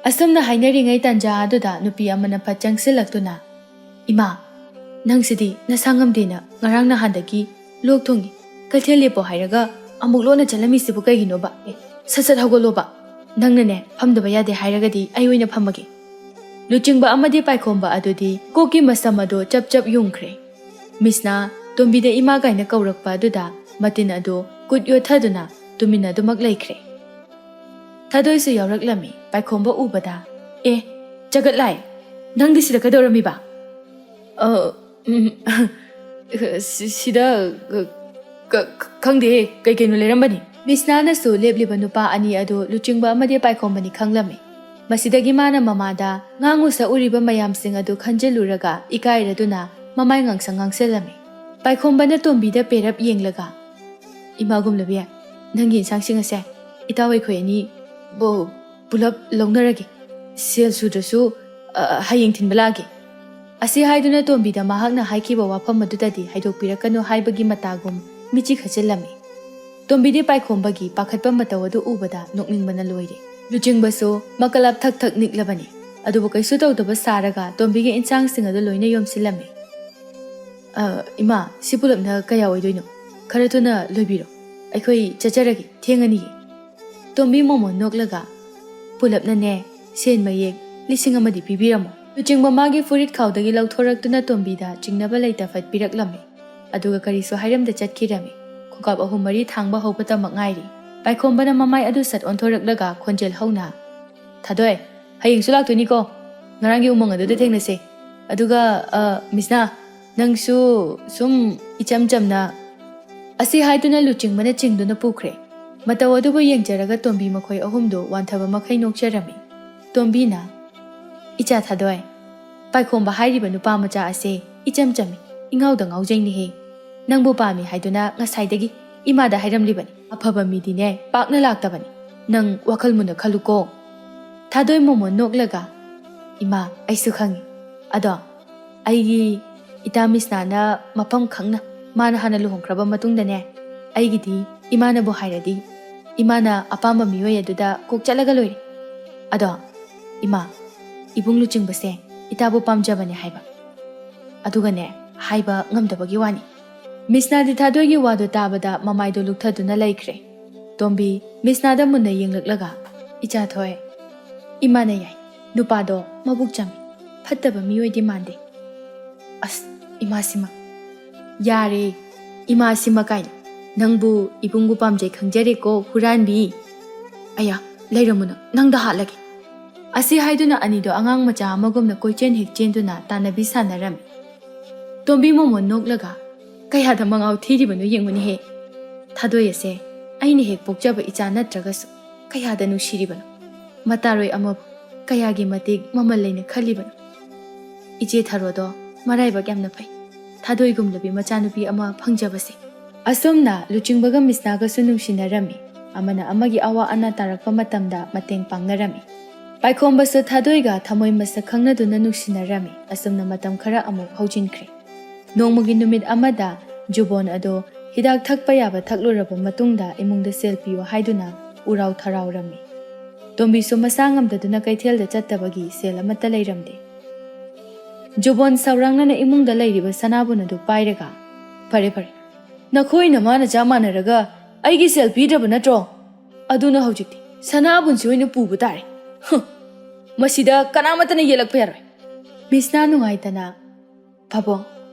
ꯑꯁꯨꯝꯅ ꯍꯥꯏꯅꯔꯤꯉꯩ ꯇꯥꯟꯖꯥ ꯑꯗꯨꯗ ꯅꯨꯄꯤ ꯑꯃꯅ ꯐꯠ ꯆꯪꯁꯤꯜꯂꯛꯇꯨꯅ, "ꯏꯃꯥ, ꯅꯪꯁꯤꯗꯤ ꯅꯁꯥ ꯉꯝꯗꯦꯅ ꯉꯔꯥꯡ ꯅꯍꯥꯟꯗꯒꯤ ꯂꯣꯛ ꯊꯨꯡꯉꯤ, ꯀꯩꯊꯦꯜ ꯂꯦꯞꯄꯣ ꯍꯥꯏꯔꯒ ꯑꯃꯨꯛ ꯂꯣꯟꯅ ꯆꯠꯂꯝꯃꯤꯁꯤꯕꯨ ꯀꯩꯒꯤꯅꯣꯕ? ꯑꯦ, ꯁꯠ ꯁꯠ ꯍꯧꯒꯠꯂꯣꯕ꯫ ꯅꯪꯅꯅꯦ ꯐꯝꯗꯕ ꯌꯥꯗꯦ ꯍꯥꯏꯔꯒꯗꯤ ꯑꯩ ꯑꯣꯏꯅ ꯐꯝꯃꯒꯦ"꯫ ꯂꯨꯆꯤꯡꯕ ꯑꯃꯗꯤ ꯄꯥꯏꯈꯣꯝꯕ ꯑꯗꯨꯗꯤ ꯀꯣꯛꯀꯤ ꯃꯁꯝ ꯑꯗꯣ ꯆꯞ ꯆꯞ ꯌꯨꯡꯈ꯭ꯔꯦ꯫ ꯃꯤꯁꯅ ꯇꯣꯝꯕꯤꯗ ꯏꯃꯥ ꯀꯥꯏꯅ ꯀꯧꯔꯛꯄ ꯑꯗꯨꯗ ꯃꯇꯤꯟ ꯑꯗꯣ ꯈꯨꯠ ꯌꯣꯠꯊꯗꯨꯅ ꯇꯨꯃꯤꯟꯅꯗꯨꯃꯛ ꯂꯩꯈ꯭ꯔꯦ꯫ ꯊꯥꯗꯣꯏꯁꯨ ꯌꯥꯎꯔꯛꯂꯝꯃꯤ꯫ ꯄꯥꯏꯈꯣꯝꯕ ꯎꯕꯗ, "ꯑꯦ, ꯆꯒꯠꯂꯥꯏ, ꯅꯪꯗꯤ ꯁꯤꯗ ꯀꯩꯗꯧꯔꯝꯃꯤꯕ?" "ꯑ, ꯎꯝ, ꯁꯤ-, ꯁꯤꯗ, ꯀ-, ꯀ-, ꯈꯪꯗꯦ, ꯀꯩ ꯀꯩꯅꯣ ꯂꯩꯔꯝꯕꯅꯤ꯫" ꯃꯤꯁꯅꯥꯅꯁꯨ ꯂꯦꯞꯂꯤꯕ ꯅꯨꯄꯥ ꯑꯅꯤ ꯑꯗꯨ ꯂꯨꯆꯤꯡꯕ ꯑꯃꯗꯤ ꯄꯥꯏꯈꯣꯝꯕꯅꯤ ꯈꯪꯂꯝꯃꯤ꯫ ꯃꯁꯤꯗꯒꯤ ꯃꯥꯅ ꯃꯃꯥꯗ ꯉꯥꯡꯉꯨ ꯁꯛꯎꯔꯤꯕ ꯃꯌꯥꯝꯁꯤꯡ ꯑꯗꯨ ꯈꯟꯖꯤꯜꯂꯨꯔꯒ ꯏꯀꯥꯏꯔꯗꯨꯅ ꯃꯃꯥꯏ ꯉꯥꯡꯁꯪ ꯉꯥꯡꯁꯜꯂꯝꯃꯤ꯫ ꯄꯥꯏꯈꯣꯝꯕꯅ ꯇꯣꯝꯕꯤꯗ ꯄꯦꯔꯞ ꯌꯦꯡꯂꯒ, "ꯏꯃꯥ ꯒꯨꯝꯂꯕꯤ, ꯅꯪꯒꯤ ꯏꯟꯁꯥꯡꯁꯤꯡ ꯑꯁꯦ ꯏꯇꯥꯎ ꯑꯩꯈꯣꯏ ꯑꯅꯤ ꯕꯣ-, ꯄꯨꯂꯞ ꯂꯧꯅꯔꯒꯦ꯫ ꯁꯦꯜ ꯁꯨꯗ꯭ꯔꯁꯨ, ꯑ, ꯍꯌꯦꯡ ꯊꯤꯟꯕ ꯂꯥꯛꯑꯒꯦ꯫" ꯑꯁꯤ ꯍꯥꯏꯗꯨꯅ ꯇꯣꯝꯕꯤꯗ ꯃꯍꯥꯛꯅ ꯍꯥꯏꯈꯤꯕ ꯋꯥꯐꯝ ꯑꯗꯨꯗꯗꯤ ꯍꯥꯏꯗꯣꯛꯄꯤꯔꯛꯀꯅꯨ ꯍꯥꯏꯕꯒꯤ ꯃꯇꯥꯒꯨꯝ ꯃꯤꯠꯆꯤ ꯈꯠꯆꯤꯜꯂꯝꯃꯤ꯫ ꯇꯣꯝꯕꯤꯗꯤ ꯄꯥꯏꯈꯣꯝꯕꯒꯤ ꯄꯥꯈꯠꯄ ꯃꯇꯧ ꯑꯗꯨ ꯎꯕꯗ ꯅꯣꯛꯅꯤꯡꯕꯅ ꯂꯣꯏꯔꯦ꯫ ꯂꯨꯆꯤꯡꯕꯁꯨ ꯃꯀꯂꯥꯞ ꯊꯛ ꯊꯛ ꯅꯤꯛꯂꯕꯅꯤ꯫ ꯑꯗꯨꯕꯨ ꯀꯩꯁꯨ ꯇꯧꯗꯕ ꯁꯥꯔꯒ ꯇꯣꯝꯕꯤꯒꯤ ꯏꯟꯁꯥꯡꯁꯤꯡ ꯑꯗꯨ ꯂꯣꯏꯅ ꯌꯣꯝꯁꯤꯜꯂꯝꯃꯤ꯫ "ꯑ, ꯏꯃꯥ, ꯁꯤ ꯄꯨꯂꯞꯅ ꯀꯌꯥ ꯑꯣꯏꯗꯣꯏꯅꯣ? ꯈꯔ ꯊꯨꯅ ꯂꯣꯏꯕꯤꯔꯣ꯫ ꯑꯩꯈꯣꯏ ꯆꯠꯆꯔꯒꯦ, ꯊꯦꯡꯉꯅꯤꯌꯦ꯫" ꯇꯣꯝꯕꯤ ꯃꯣꯃꯣꯟ ꯅꯣꯛꯂꯒ, "ꯄꯨꯂꯞꯅꯅꯦ, ꯁꯦꯟ ꯃꯌꯦꯛ ꯂꯤꯁꯤꯡ ꯑꯃꯗꯤ ꯄꯤꯕꯤꯔꯝꯃꯣ꯫" ꯂꯨꯆꯤꯡꯕ ꯃꯥꯒꯤ ꯐꯨꯔꯤꯠ ꯈꯥꯎꯗꯒꯤ ꯂꯧꯊꯣꯔꯛꯇꯨꯅ ꯇꯣꯝꯕꯤꯗ ꯆꯤꯡꯅꯕ ꯂꯩꯇ ꯐꯠ ꯄꯤꯔꯛꯂꯝꯃꯤ꯫ ꯑꯗꯨꯒ ꯀꯔꯤꯁꯨ ꯍꯥꯏꯔꯝꯗ ꯆꯠꯈꯤꯔꯝꯃꯤ꯫ ꯈꯣꯡꯀꯥꯞ ꯑꯍꯨꯝ ꯃꯔꯤ ꯊꯥꯡꯕ ꯍꯧꯕꯇꯃꯛ ꯉꯥꯏꯔꯤ꯫ ꯄꯥꯏꯈꯣꯝꯕꯅ ꯃꯃꯥꯏ ꯑꯗꯨ ꯁꯠ ꯑꯣꯟꯊꯣꯔꯛꯂꯒ ꯈꯣꯟꯖꯦꯜ ꯍꯧꯅ, "ꯊꯥꯗꯣꯏ, ꯍꯌꯦꯡꯁꯨ ꯂꯥꯛꯇꯣꯏꯅꯤꯀꯣ꯫ ꯉꯔꯥꯡꯒꯤ ꯎꯃꯪ ꯑꯗꯨꯗ ꯊꯦꯡꯅꯁꯦ꯫ ꯑꯗꯨꯒ, ꯑ, ꯃꯤꯁꯅꯥ, ꯅꯪꯁꯨ ꯁꯨꯝ ꯏꯆꯝ ꯆꯝꯅ," ꯑꯁꯤ ꯍꯥꯏꯗꯨꯅ ꯂꯨꯆꯤꯡꯕꯅ ꯆꯤꯡꯗꯨꯅ ꯄꯨꯈ꯭ꯔꯦ꯫ ꯃꯇꯧ ꯑꯗꯨꯕꯨ ꯌꯦꯡꯖꯔꯒ ꯇꯣꯝꯕꯤ ꯃꯈꯣꯏ ꯑꯍꯨꯝꯗꯨ ꯋꯥꯟꯊꯕ ꯃꯈꯩ ꯅꯣꯛꯆꯔꯝꯃꯤ꯫ ꯇꯣꯝꯕꯤꯅ, "ꯏꯆꯥ ꯊꯥꯗꯣꯏ, ꯄꯥꯏꯈꯣꯝꯕ ꯍꯥꯏꯔꯤꯕ ꯅꯨꯄꯥ ꯃꯆꯥ ꯑꯁꯦ ꯏꯆꯝ ꯆꯝꯃꯤ, ꯏꯉꯥꯎꯗ ꯉꯥꯎꯖꯩꯅꯦꯍꯦ꯫ ꯅꯪꯕꯨ ꯄꯥꯝꯃꯤ ꯍꯥꯏꯗꯨꯅ ꯉꯁꯥꯏꯗꯒꯤ ꯏꯃꯥꯗ ꯍꯥꯏꯔꯝꯂꯤꯕꯅꯤ꯫ ꯑꯐꯕ ꯃꯤꯗꯤꯅꯦ ꯄꯥꯛꯅ ꯂꯥꯛꯇꯕꯅꯤ꯫ ꯅꯪ ꯋꯥꯈꯜ ꯃꯨꯟꯅ ꯈꯜꯂꯨꯀꯣ꯫" ꯊꯥꯗꯣꯏ ꯃꯣꯃꯣꯟ ꯅꯣꯛꯂꯒ, "ꯏꯃꯥ, ꯑꯩꯁꯨ ꯈꯪꯉꯤ꯫ ꯑꯗꯣ ꯑꯩꯒꯤ ꯏꯇꯥ ꯃꯤꯁꯅꯥꯅ ꯃꯐꯝ ꯈꯪꯅ ꯃꯥꯅ ꯍꯥꯟꯅ ꯂꯨꯍꯣꯡꯈ꯭ꯔꯕ ꯃꯇꯨꯡꯗꯅꯦ, ꯑꯩꯒꯤꯗꯤ ꯏꯃꯥꯅꯕꯨ ꯍꯥꯏꯔꯗꯤ ꯏꯃꯥꯅ ꯑꯄꯥꯝꯕ ꯃꯤꯑꯣꯏ ꯑꯗꯨꯗ ꯀꯣꯛ ꯆꯠꯂꯒ ꯂꯣꯏꯔꯦ꯫ ꯑꯗꯣ ꯏꯃꯥ, ꯏꯕꯨꯡ ꯂꯨꯆꯤꯡꯕꯁꯦ ꯏꯇꯥꯕꯨ ꯄꯥꯝꯖꯕꯅꯦ ꯍꯥꯏꯕ꯫ ꯑꯗꯨꯒꯅꯦ, ꯍꯥꯏꯕ ꯉꯝꯗꯕꯒꯤ ꯋꯥꯅꯤ꯫" ꯃꯤꯁꯅꯥꯗꯤ ꯊꯥꯗꯣꯏꯒꯤ ꯋꯥꯗꯨ ꯇꯥꯕꯗ ꯃꯃꯥꯏꯗꯨ ꯂꯨꯛꯊꯗꯨꯅ ꯂꯩꯈ꯭ꯔꯦ꯫ ꯇꯣꯝꯕꯤ ꯃꯤꯁꯅꯥꯗ ꯃꯨꯟꯅ ꯌꯦꯡꯂꯛꯂꯒ, "ꯏꯆꯥ ꯊꯣꯏ, ꯏꯃꯥꯅ ꯌꯥꯏ꯫ ꯅꯨꯄꯥꯗꯣ ꯃꯕꯨꯛ ꯆꯝꯃꯤ꯫ ꯐꯠꯇꯕ ꯃꯤꯑꯣꯏꯗꯤ ꯃꯥꯟꯗꯦ꯫" "ꯑꯁ, ꯏꯃꯥꯁꯤꯃ꯫ ꯌꯥꯔꯦ, ꯏꯃꯥꯁꯤꯃ ꯀꯥꯏꯅ꯫ "ꯅꯪꯕꯨ ꯏꯕꯨꯡꯕꯨ ꯄꯥꯝꯖꯩ ꯈꯪꯖꯔꯦꯀꯣ, ꯍꯨꯔꯥꯟꯕꯤ꯫ ꯑꯌꯥ, ꯂꯩꯔꯝꯃꯨꯅ, ꯅꯪꯗ ꯍꯥꯠꯂꯒꯦ!" ꯑꯁꯤ ꯍꯥꯏꯗꯨꯅ ꯑꯅꯤꯗꯣ ꯑꯉꯥꯡ ꯃꯆꯥ ꯑꯃꯒꯨꯝꯅ ꯀꯣꯏꯆꯦꯟ ꯍꯦꯛ ꯆꯦꯟꯗꯨꯅ ꯇꯥꯟꯅꯕꯤ ꯁꯥꯟꯅꯔꯝꯃꯤ꯫ ꯇꯣꯝꯕꯤ ꯃꯣꯃꯣꯟ ꯅꯣꯛꯂꯒ, "ꯀꯌꯥꯗ ꯃꯉꯥꯎ ꯊꯤꯔꯤꯕꯅꯣ ꯌꯦꯡꯉꯨꯅꯦꯍꯦ꯫ ꯊꯥꯗꯣꯏ ꯑꯁꯦ ꯑꯩꯅ ꯍꯦꯛ ꯄꯣꯛꯆꯕ ꯏꯆꯥ ꯅꯠꯇ꯭ꯔꯒꯁꯨ ꯀꯌꯥꯗ ꯅꯨꯡꯁꯤꯔꯤꯕꯅꯣ꯫ ꯃꯇꯥꯔꯣꯏ ꯑꯃꯕꯨ ꯀꯌꯥꯒꯤ ꯃꯇꯤꯛ ꯃꯃꯜ ꯂꯩꯅ ꯈꯜꯂꯤꯕꯅꯣ꯫ ꯏꯆꯦ ꯊꯔꯣꯗꯣ ꯃꯔꯥꯏꯕꯛ ꯌꯥꯝꯅ ꯐꯩ, ꯊꯥꯗꯣꯏꯒꯨꯝꯂꯕꯤ ꯃꯆꯥꯅꯨꯄꯤ ꯑꯃ ꯐꯪꯖꯕꯁꯦ꯫" ꯑꯁꯨꯝꯅ ꯂꯨꯆꯤꯡꯕꯒ ꯃꯤꯁꯅꯥꯒꯁꯨ ꯅꯨꯡꯁꯤꯅꯔꯝꯃꯤ꯫ ꯑꯃꯅ ꯑꯃꯒꯤ ꯑꯋꯥ ꯑꯅꯥ ꯇꯥꯔꯛꯄ ꯃꯇꯝꯗ ꯃꯇꯦꯡ ꯄꯥꯡꯅꯔꯝꯃꯤ꯫ ꯄꯥꯏꯈꯣꯝꯕꯁꯨ ꯊꯥꯗꯣꯏꯒ ꯊꯃꯣꯏ ꯃꯁꯛ ꯈꯪꯅꯗꯨꯅ ꯅꯨꯡꯁꯤꯅꯔꯝꯃꯤ꯫ ꯑꯁꯨꯝꯅ ꯃꯇꯝ ꯈꯔ ꯑꯃꯨꯛ ꯍꯧꯖꯤꯟꯈ꯭ꯔꯦ꯫ ꯅꯣꯡꯃꯒꯤ ꯅꯨꯃꯤꯠ ꯑꯃꯗ ꯖꯨꯕꯣꯟ ꯑꯗꯣ ꯍꯤꯗꯥꯛ ꯊꯛꯄ ꯌꯥꯕ ꯊꯛꯂꯨꯔꯕ ꯃꯇꯨꯡꯗ ꯏꯃꯨꯡꯗ ꯁꯦꯜ ꯄꯤꯌꯨ ꯍꯥꯏꯗꯨꯅ ꯎꯔꯥꯎ ꯊꯔꯥꯎꯔꯝꯃꯤ꯫ ꯇꯣꯝꯕꯤꯁꯨ ꯃꯁꯥ ꯉꯝꯗꯗꯨꯅ ꯀꯩꯊꯦꯜꯗ ꯆꯠꯇꯕꯒꯤ ꯁꯦꯜ ꯑꯃꯠꯇ ꯂꯩꯔꯝꯗꯦ꯫ ꯖꯨꯕꯣꯟ ꯁꯧꯔꯥꯡꯅꯅ ꯏꯃꯨꯡꯗ ꯂꯩꯔꯤꯕ ꯁꯅꯥꯕꯨꯟ ꯑꯗꯨ ꯄꯥꯏꯔꯒ, "ꯐꯔꯦ, ꯐꯔꯦ, ꯅꯈꯣꯏ ꯅꯃꯥ ꯅꯆꯥ ꯃꯥꯟꯅꯔꯒ ꯑꯩꯒꯤ ꯁꯦꯜ ꯄꯤꯗ꯭ꯔꯕ ꯅꯠꯇ꯭ꯔꯣ? ꯑꯗꯨꯅ ꯍꯧꯖꯤꯛꯇꯤ ꯁꯅꯥꯕꯨꯟꯁꯤ ꯑꯣꯏꯅ ꯄꯨꯕ ꯇꯥꯔꯦ꯫ ꯍꯨꯝ, ꯃꯁꯤꯗ ꯀꯅꯥꯃꯠꯇꯅ ꯌꯦꯠꯂꯛꯄ ꯌꯥꯔꯣꯏ꯫" ꯃꯤꯁꯅꯥ ꯅꯨꯡꯉꯥꯏꯇꯅ, "ꯄꯥꯕꯨꯡ,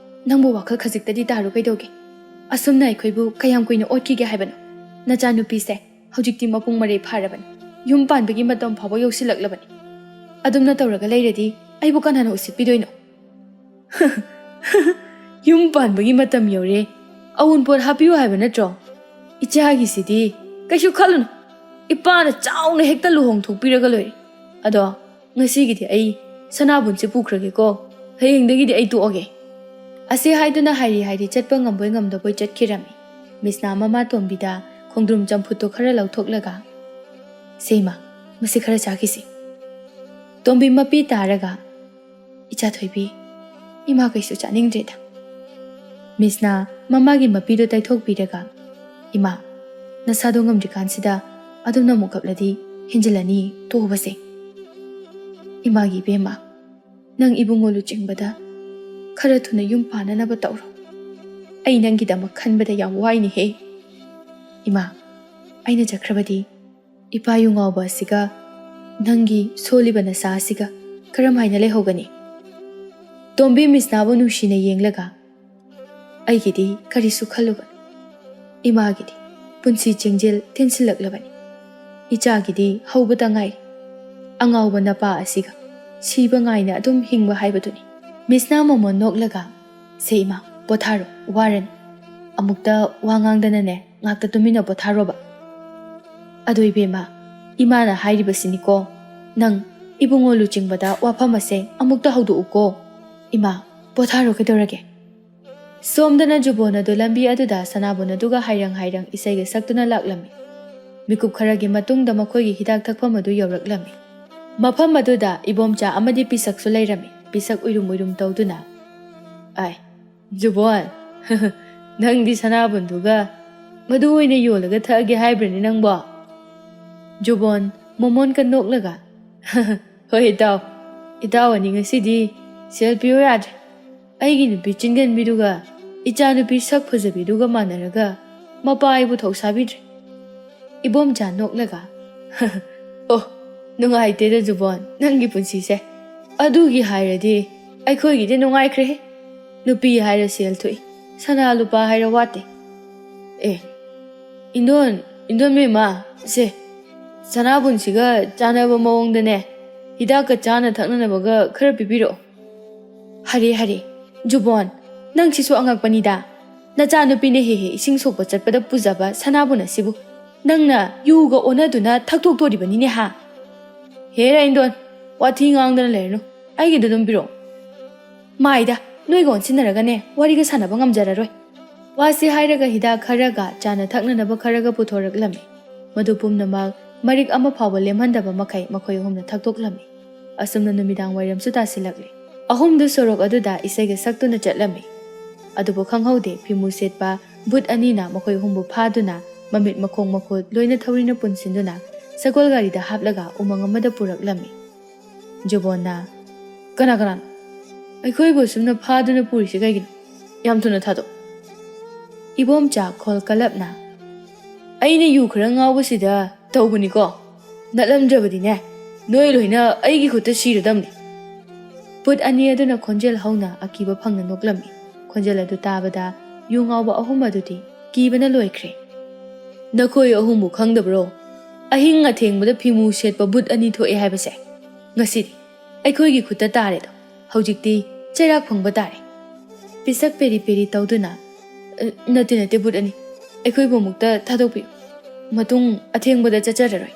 ꯅꯪꯕꯨ ꯋꯥꯈꯜ ꯈꯖꯤꯛꯇꯗꯤ ꯇꯥꯔꯨ ꯀꯩꯗꯧꯒꯦ? ꯑꯁꯨꯝꯅ ꯑꯩꯈꯣꯏꯕꯨ ꯀꯌꯥꯝ ꯀꯨꯏꯅ ꯑꯣꯠꯈꯤꯒꯦ ꯍꯥꯏꯕꯅꯣ? ꯅꯆꯥꯅꯨꯄꯤꯁꯦ ꯍꯧꯖꯤꯛꯇꯤ ꯃꯄꯨꯡ ꯃꯔꯩ ꯐꯥꯔꯕꯅꯤ꯫ ꯌꯨꯝ ꯄꯥꯟꯕꯒꯤ ꯃꯇꯝ ꯐꯥꯎꯕ ꯌꯧꯁꯤꯜꯂꯛꯂꯕꯅꯤ꯫ ꯑꯗꯨꯝꯅ ꯇꯧꯔꯒ ꯂꯩꯔꯗꯤ ꯑꯩꯕꯨ ꯀꯅꯥꯅ ꯎꯁꯤꯠꯄꯤꯗꯣꯏꯅꯣ?" "ꯌꯨꯝ ꯄꯥꯟꯕꯒꯤ ꯃꯇꯝ ꯌꯧꯔꯦ, ꯑꯋꯨꯟꯄꯣꯠ ꯍꯥꯞꯄꯤꯌꯨ ꯍꯥꯏꯕ ꯅꯠꯇ꯭ꯔꯣ? ꯏꯆꯥꯒꯤꯁꯤꯗꯤ ꯀꯩꯁꯨ ꯈꯜꯂꯨꯅꯨ, ꯏꯄꯥꯅ ꯆꯥꯎꯅ ꯍꯦꯛꯇ ꯂꯨꯍꯣꯡ ꯊꯣꯛꯄꯤꯔꯒ ꯂꯣꯏꯔꯦ꯫ ꯑꯗꯣ ꯉꯁꯤꯒꯤꯗꯤ ꯑꯩ ꯁꯅꯥꯕꯨꯟꯁꯦ ꯄꯨꯈ꯭ꯔꯒꯦꯀꯣ, ꯍꯌꯦꯡꯗꯒꯤꯗꯤ ꯑꯩ ꯇꯣꯛꯑꯒꯦ꯫" ꯑꯁꯤ ꯍꯥꯏꯗꯨꯅ ꯍꯥꯏꯔꯤ ꯍꯥꯏꯔꯤ ꯆꯠꯄ ꯉꯝꯕꯣꯏ ꯉꯝꯗꯕꯣꯏ ꯆꯠꯈꯤꯔꯝꯃꯤ꯫ ꯃꯤꯁꯅꯥ ꯃꯃꯥ ꯇꯣꯝꯕꯤꯗ ꯈꯣꯡꯗ꯭ꯔꯨꯝ ꯆꯝꯐꯨꯠꯇꯣ ꯈꯔ ꯂꯧꯊꯣꯛꯂꯒ, "ꯁꯦ ꯏꯃꯥ, ꯃꯁꯤ ꯈꯔ ꯆꯥꯈꯤꯁꯤ꯫" ꯇꯣꯝꯕꯤ ꯃꯄꯤ ꯇꯥꯔꯒ, "ꯏꯆꯥ ꯊꯣꯏꯕꯤ, ꯏꯃꯥ ꯀꯩꯁꯨ ꯆꯥꯅꯤꯡꯗ꯭ꯔꯦꯗ꯫" ꯃꯤꯁꯅ ꯃꯃꯥꯒꯤ ꯃꯄꯤꯗꯣ ꯇꯩꯊꯣꯛꯄꯤꯔꯒ, "ꯏꯃꯥ, ꯅꯁꯥꯗꯣ ꯉꯝꯗ꯭ꯔꯤꯀꯥꯟꯁꯤꯗ ꯑꯗꯨꯝꯅ ꯑꯃꯨꯛ ꯀꯞꯂꯗꯤ ꯍꯦꯟꯖꯤꯜꯂꯅꯤ, ꯇꯣꯛꯎꯕꯁꯦ꯫" "ꯏꯃꯥꯒꯤ ꯏꯕꯦꯝꯃ, ꯅꯪ ꯏꯕꯨꯡꯉꯣ ꯂꯨꯆꯤꯡꯕꯗ ꯈꯔ ꯊꯨꯅ ꯌꯨꯝ ꯄꯥꯟꯅꯅꯕ ꯇꯧꯔꯣ꯫ ꯑꯩ ꯅꯪꯒꯤꯗꯃꯛ ꯈꯟꯕꯗ ꯌꯥꯝ ꯋꯥꯏꯅꯦꯍꯦ꯫ ꯏꯃꯥ, ꯑꯩꯅ ꯆꯠꯈ꯭ꯔꯕꯗꯤ ꯏꯄꯥ ꯌꯨ ꯉꯥꯎꯕ ꯑꯁꯤꯒ ꯅꯪꯒꯤ ꯁꯣꯜꯂꯤꯕ ꯅꯁꯥ ꯑꯁꯤꯒ ꯀꯔꯝ ꯍꯥꯏꯅ ꯂꯩꯍꯧꯒꯅꯤ?" ꯇꯣꯝꯕꯤ ꯃꯤꯁꯅꯥꯕꯨ ꯅꯨꯡꯁꯤꯅ ꯌꯦꯡꯂꯒ, "ꯑꯩꯒꯤꯗꯤ ꯀꯔꯤꯁꯨ ꯈꯜꯂꯨꯒꯅꯨ꯫ ꯏꯃꯥꯒꯤꯗꯤ ꯄꯨꯟꯁꯤ ꯆꯦꯡꯖꯦꯜ ꯊꯤꯟꯁꯤꯜꯂꯛꯂꯕꯅꯤ꯫ ꯏꯆꯥꯒꯤꯗꯤ ꯍꯧꯕꯇ ꯉꯥꯏꯔꯤ꯫ ꯑꯉꯥꯎꯕ ꯅꯄꯥ ꯑꯁꯤꯒ ꯁꯤꯕ ꯉꯥꯏꯅ ꯑꯗꯨꯝ ꯍꯤꯡꯕ ꯍꯥꯏꯕꯗꯨꯅꯤ꯫ ꯃꯤꯁꯅꯥ ꯃꯣꯃꯣꯟ ꯅꯣꯛꯂꯒ, "ꯁꯦ ꯏꯃꯥ, ꯄꯣꯊꯥꯔꯣ, ꯋꯥꯔꯅꯤ꯫ ꯑꯃꯨꯛꯇ ꯋꯥ ꯉꯥꯡꯗꯅꯅꯦ, ꯉꯥꯛꯇ ꯇꯨꯃꯤꯟꯅ ꯄꯣꯊꯥꯔꯣꯕ꯫ ꯑꯗꯣ ꯏꯕꯦꯝꯃ, ꯏꯃꯥꯅ ꯍꯥꯏꯔꯤꯕꯁꯤꯅꯤꯀꯣ, ꯅꯪ ꯏꯕꯨꯡꯉꯣ ꯂꯨꯆꯤꯡꯕꯗ ꯋꯥꯐꯝ ꯑꯁꯦ ꯑꯃꯨꯛꯇ ꯍꯧꯗꯣꯛꯎꯀꯣ꯫ ꯏꯃꯥ, ꯄꯣꯊꯥꯔꯣ, ꯀꯩꯗꯧꯔꯒꯦ?" ꯁꯣꯝꯗꯅ ꯖꯨꯕꯣꯟ ꯑꯗꯨ ꯂꯝꯕꯤ ꯑꯗꯨꯗ ꯁꯅꯥꯕꯨꯟ ꯑꯗꯨꯒ ꯍꯥꯏꯔꯪ ꯍꯥꯏꯔꯪ ꯏꯁꯩꯒ ꯁꯛꯇꯨꯅ ꯂꯥꯛꯂꯝꯃꯤ꯫ ꯃꯤꯀꯨꯞ ꯈꯔꯒꯤ ꯃꯇꯨꯡꯗ ꯃꯈꯣꯏꯒꯤ ꯍꯤꯗꯥꯛ ꯊꯛꯐꯝ ꯑꯗꯨ ꯌꯧꯔꯛꯂꯝꯃꯤ꯫ ꯃꯐꯝ ꯑꯗꯨꯗ ꯏꯕꯣꯝꯆꯥ ꯑꯃꯗꯤ ꯄꯤꯁꯛꯁꯨ ꯂꯩꯔꯝꯃꯤ꯫ ꯄꯤꯁꯛ ꯎꯏꯔꯨꯝ ꯎꯏꯔꯨꯝ ꯇꯧꯗꯨꯅ, "ꯑꯥꯏ, ꯖꯨꯕꯣꯟ, ꯅꯪꯗꯤ ꯁꯅꯥꯕꯨꯟꯗꯨꯒ ꯃꯗꯨ ꯑꯣꯏꯅ ꯌꯣꯜꯂꯒ ꯊꯛꯑꯒꯦ ꯍꯥꯏꯕ꯭ꯔꯅꯦ ꯅꯪꯕꯣ?" ꯖꯨꯕꯣꯟ ꯃꯣꯃꯣꯟꯒ ꯅꯣꯛꯂꯒ, "ꯍꯣꯏ ꯏꯇꯥꯎ, ꯏꯇꯥꯎ ꯑꯅꯤ ꯉꯁꯤꯗꯤ ꯁꯦꯜ ꯄꯤꯌꯨ ꯌꯥꯗ꯭ꯔꯦ꯫ ꯑꯩꯒꯤ ꯅꯨꯄꯤ ꯆꯤꯟꯒꯟꯕꯤꯗꯨꯒ ꯏꯆꯥ ꯅꯨꯄꯤ ꯁꯛ ꯐꯖꯕꯤꯗꯨꯒ ꯃꯥꯟꯅꯔꯒ ꯃꯄꯥ ꯑꯩꯕꯨ ꯊꯧꯁꯥꯕꯤꯗ꯭ꯔꯦ꯫" ꯏꯕꯣꯝꯆꯥ ꯅꯣꯛꯂꯒ, "ꯑꯣ, ꯅꯨꯡꯉꯥꯏꯇꯦꯗ ꯖꯨꯕꯣꯟ, ꯅꯪꯒꯤ ꯄꯨꯟꯁꯤꯁꯦ꯫ ꯑꯗꯨꯒꯤ ꯍꯥꯏꯔꯗꯤ ꯑꯩꯈꯣꯏꯒꯤꯗꯤ ꯅꯨꯡꯉꯥꯏꯈ꯭ꯔꯦꯍꯦ꯫ ꯅꯨꯄꯤ ꯍꯥꯏꯔ ꯁꯦꯜ ꯊꯣꯛꯏ, ꯁꯅꯥ ꯂꯨꯄꯥ ꯍꯥꯏꯔ ꯋꯥꯠꯇꯦ꯫ ꯑꯦ, ꯏꯟꯗꯣꯟ, ꯏꯟꯗꯣꯟ ꯃꯦꯝꯃ, ꯁꯦ, ꯁꯅꯥꯕꯨꯟꯁꯤꯒ ꯆꯥꯟꯅꯕ ꯃꯑꯣꯡꯗꯅꯦ, ꯍꯤꯗꯥꯛꯀ ꯆꯥꯅ ꯊꯛꯅꯅꯕꯒ ꯈꯔ ꯄꯤꯕꯤꯔꯛꯑꯣ꯫" "ꯍꯔꯦ, ꯍꯔꯦ, ꯖꯨꯕꯣꯟ, ꯅꯪꯁꯤꯁꯨ ꯑꯉꯛꯄꯅꯤꯗ꯫ ꯅꯆꯥꯅꯨꯄꯤꯅ ꯍꯦꯛ ꯍꯦꯛ ꯏꯁꯤꯡ ꯁꯣꯛꯄ ꯆꯠꯄꯗ ꯄꯨꯖꯕ ꯁꯅꯥꯕꯨꯟ ꯑꯁꯤꯕꯨ ꯅꯪꯅ ꯌꯨꯒ ꯑꯣꯟꯅꯗꯨꯅ ꯊꯛꯇꯣꯛꯇꯣꯔꯤꯕꯅꯤꯅꯦ ꯍꯥ?" "ꯍꯦꯔꯥ ꯏꯟꯗꯣꯟ, ꯋꯥꯊꯤ ꯉꯥꯡꯗꯅ ꯂꯩꯔꯅꯨ, ꯑꯩꯒꯤꯗꯣ ꯑꯗꯨꯝ ꯄꯤꯔꯛꯑꯣ꯫" "ꯃꯥꯏꯗ, ꯅꯣꯏꯒ ꯑꯣꯟꯁꯤꯟꯅꯔꯒꯅꯦ ꯋꯥꯔꯤꯒ ꯁꯥꯟꯅꯕ ꯉꯝꯖꯔꯔꯣꯏ꯫" ꯋꯥꯁꯤ ꯍꯥꯏꯔꯒ ꯍꯤꯗꯥꯛ ꯈꯔꯒ ꯆꯥꯅ ꯊꯛꯅꯅꯕ ꯈꯔꯒ ꯄꯨꯊꯣꯔꯛꯂꯝꯃꯤ꯫ ꯃꯗꯨ ꯄꯨꯝꯅꯃꯛ ꯃꯔꯤꯛ ꯑꯃ ꯐꯥꯎꯕ ꯂꯦꯝꯍꯟꯗꯕ ꯃꯈꯩ ꯃꯈꯣꯏ ꯑꯍꯨꯝꯅ ꯊꯛꯇꯣꯛꯂꯝꯃꯤ꯫ ꯑꯁꯨꯝꯅ ꯅꯨꯃꯤꯗꯥꯡ ꯋꯥꯏꯔꯝꯁꯨ ꯇꯥꯁꯤꯜꯂꯛꯂꯤ꯫ ꯑꯍꯨꯝꯗꯨ ꯁꯣꯔꯣꯛ ꯑꯗꯨꯗ ꯏꯁꯩꯒ ꯁꯛꯇꯨꯅ ꯆꯠꯂꯝꯃꯤ꯫ ꯑꯗꯨꯕꯨ ꯈꯪꯍꯧꯗꯦ, ꯐꯤꯃꯨ ꯁꯦꯠꯄ ꯚꯨꯠ ꯑꯅꯤꯅ ꯃꯈꯣꯏ ꯑꯍꯨꯝꯕꯨ ꯐꯥꯗꯨꯅ ꯃꯃꯤꯠ ꯃꯈꯣꯡ ꯃꯈꯨꯠ ꯂꯣꯏꯅ ꯊꯧꯔꯤꯅ ꯄꯨꯟꯁꯤꯟꯗꯨꯅ ꯁꯒꯣꯜ ꯒꯥꯔꯤꯗ ꯍꯥꯞꯂꯒ ꯎꯃꯪ ꯑꯃꯗ ꯄꯨꯔꯛꯂꯝꯃꯤ꯫ ꯖꯨꯕꯣꯟꯅ, "ꯀꯅꯥ ꯀꯅꯥꯅꯣ? ꯑꯩꯈꯣꯏꯕꯨ ꯑꯁꯨꯝꯅ ꯐꯥꯗꯨꯅ ꯄꯨꯔꯤꯁꯤ ꯀꯩꯒꯤꯅꯣ? ꯌꯥꯝ ꯊꯨꯅ ꯊꯥꯗꯣꯛ꯫" ꯏꯕꯣꯝꯆꯥ ꯈꯣꯜ ꯀꯜꯂꯞꯅ, "ꯑꯩꯅ ꯌꯨ ꯈꯔ ꯉꯥꯎꯕꯁꯤꯗ ꯇꯧꯕꯅꯤꯀꯣ꯫ ꯅꯠꯂꯝꯗ꯭ꯔꯕꯗꯤꯅꯦ, ꯅꯣꯏ ꯂꯣꯏꯅ ꯑꯩꯒꯤ ꯈꯨꯠꯇ ꯁꯤꯔꯗꯝꯅꯤ꯫" ꯚꯨꯠ ꯑꯅꯤ ꯑꯗꯨꯅ ꯈꯣꯟꯖꯦꯜ ꯍꯧꯅ ꯑꯀꯤꯕ ꯐꯪꯅ ꯅꯣꯛꯂꯝꯃꯤ꯫ ꯈꯣꯟꯖꯦꯜ ꯑꯗꯨ ꯇꯥꯕꯗ ꯌꯨ ꯉꯥꯎꯕ ꯑꯍꯨꯝ ꯑꯗꯨꯗꯤ ꯀꯤꯕꯅ ꯂꯣꯏꯈ꯭ꯔꯦ꯫ "ꯅꯈꯣꯏ ꯑꯍꯨꯝꯕꯨ ꯈꯪꯗꯕ꯭ꯔꯣ? ꯑꯍꯤꯡ ꯑꯊꯦꯡꯕꯗ ꯐꯤꯃꯨ ꯁꯦꯠꯄ ꯕꯨꯠ ꯑꯅꯤ ꯊꯣꯛꯑꯦ ꯍꯥꯏꯕꯁꯦ꯫ ꯉꯁꯤꯗꯤ ꯑꯩꯈꯣꯏꯒꯤ ꯈꯨꯠꯇ ꯇꯥꯔꯦꯗꯣ꯫ ꯍꯧꯖꯤꯛꯇꯤ ꯆꯩꯔꯥꯛ ꯐꯪꯕ ꯇꯥꯔꯦ"꯫ ꯄꯤꯁꯛ ꯄꯦꯔꯤ ꯄꯦꯔꯤ ꯇꯧꯗꯨꯅ, "ꯑ, ꯅꯠꯇꯦ, ꯅꯠꯇꯦ, ꯕꯨꯠ ꯑꯅꯤ, ꯑꯩꯈꯣꯏꯕꯨ ꯑꯃꯨꯛꯇ ꯊꯥꯗꯣꯛꯄꯤꯌꯨ꯫ ꯃꯇꯨꯡ ꯑꯊꯦꯡꯕꯗ ꯆꯠꯆꯔꯔꯣꯏ"꯫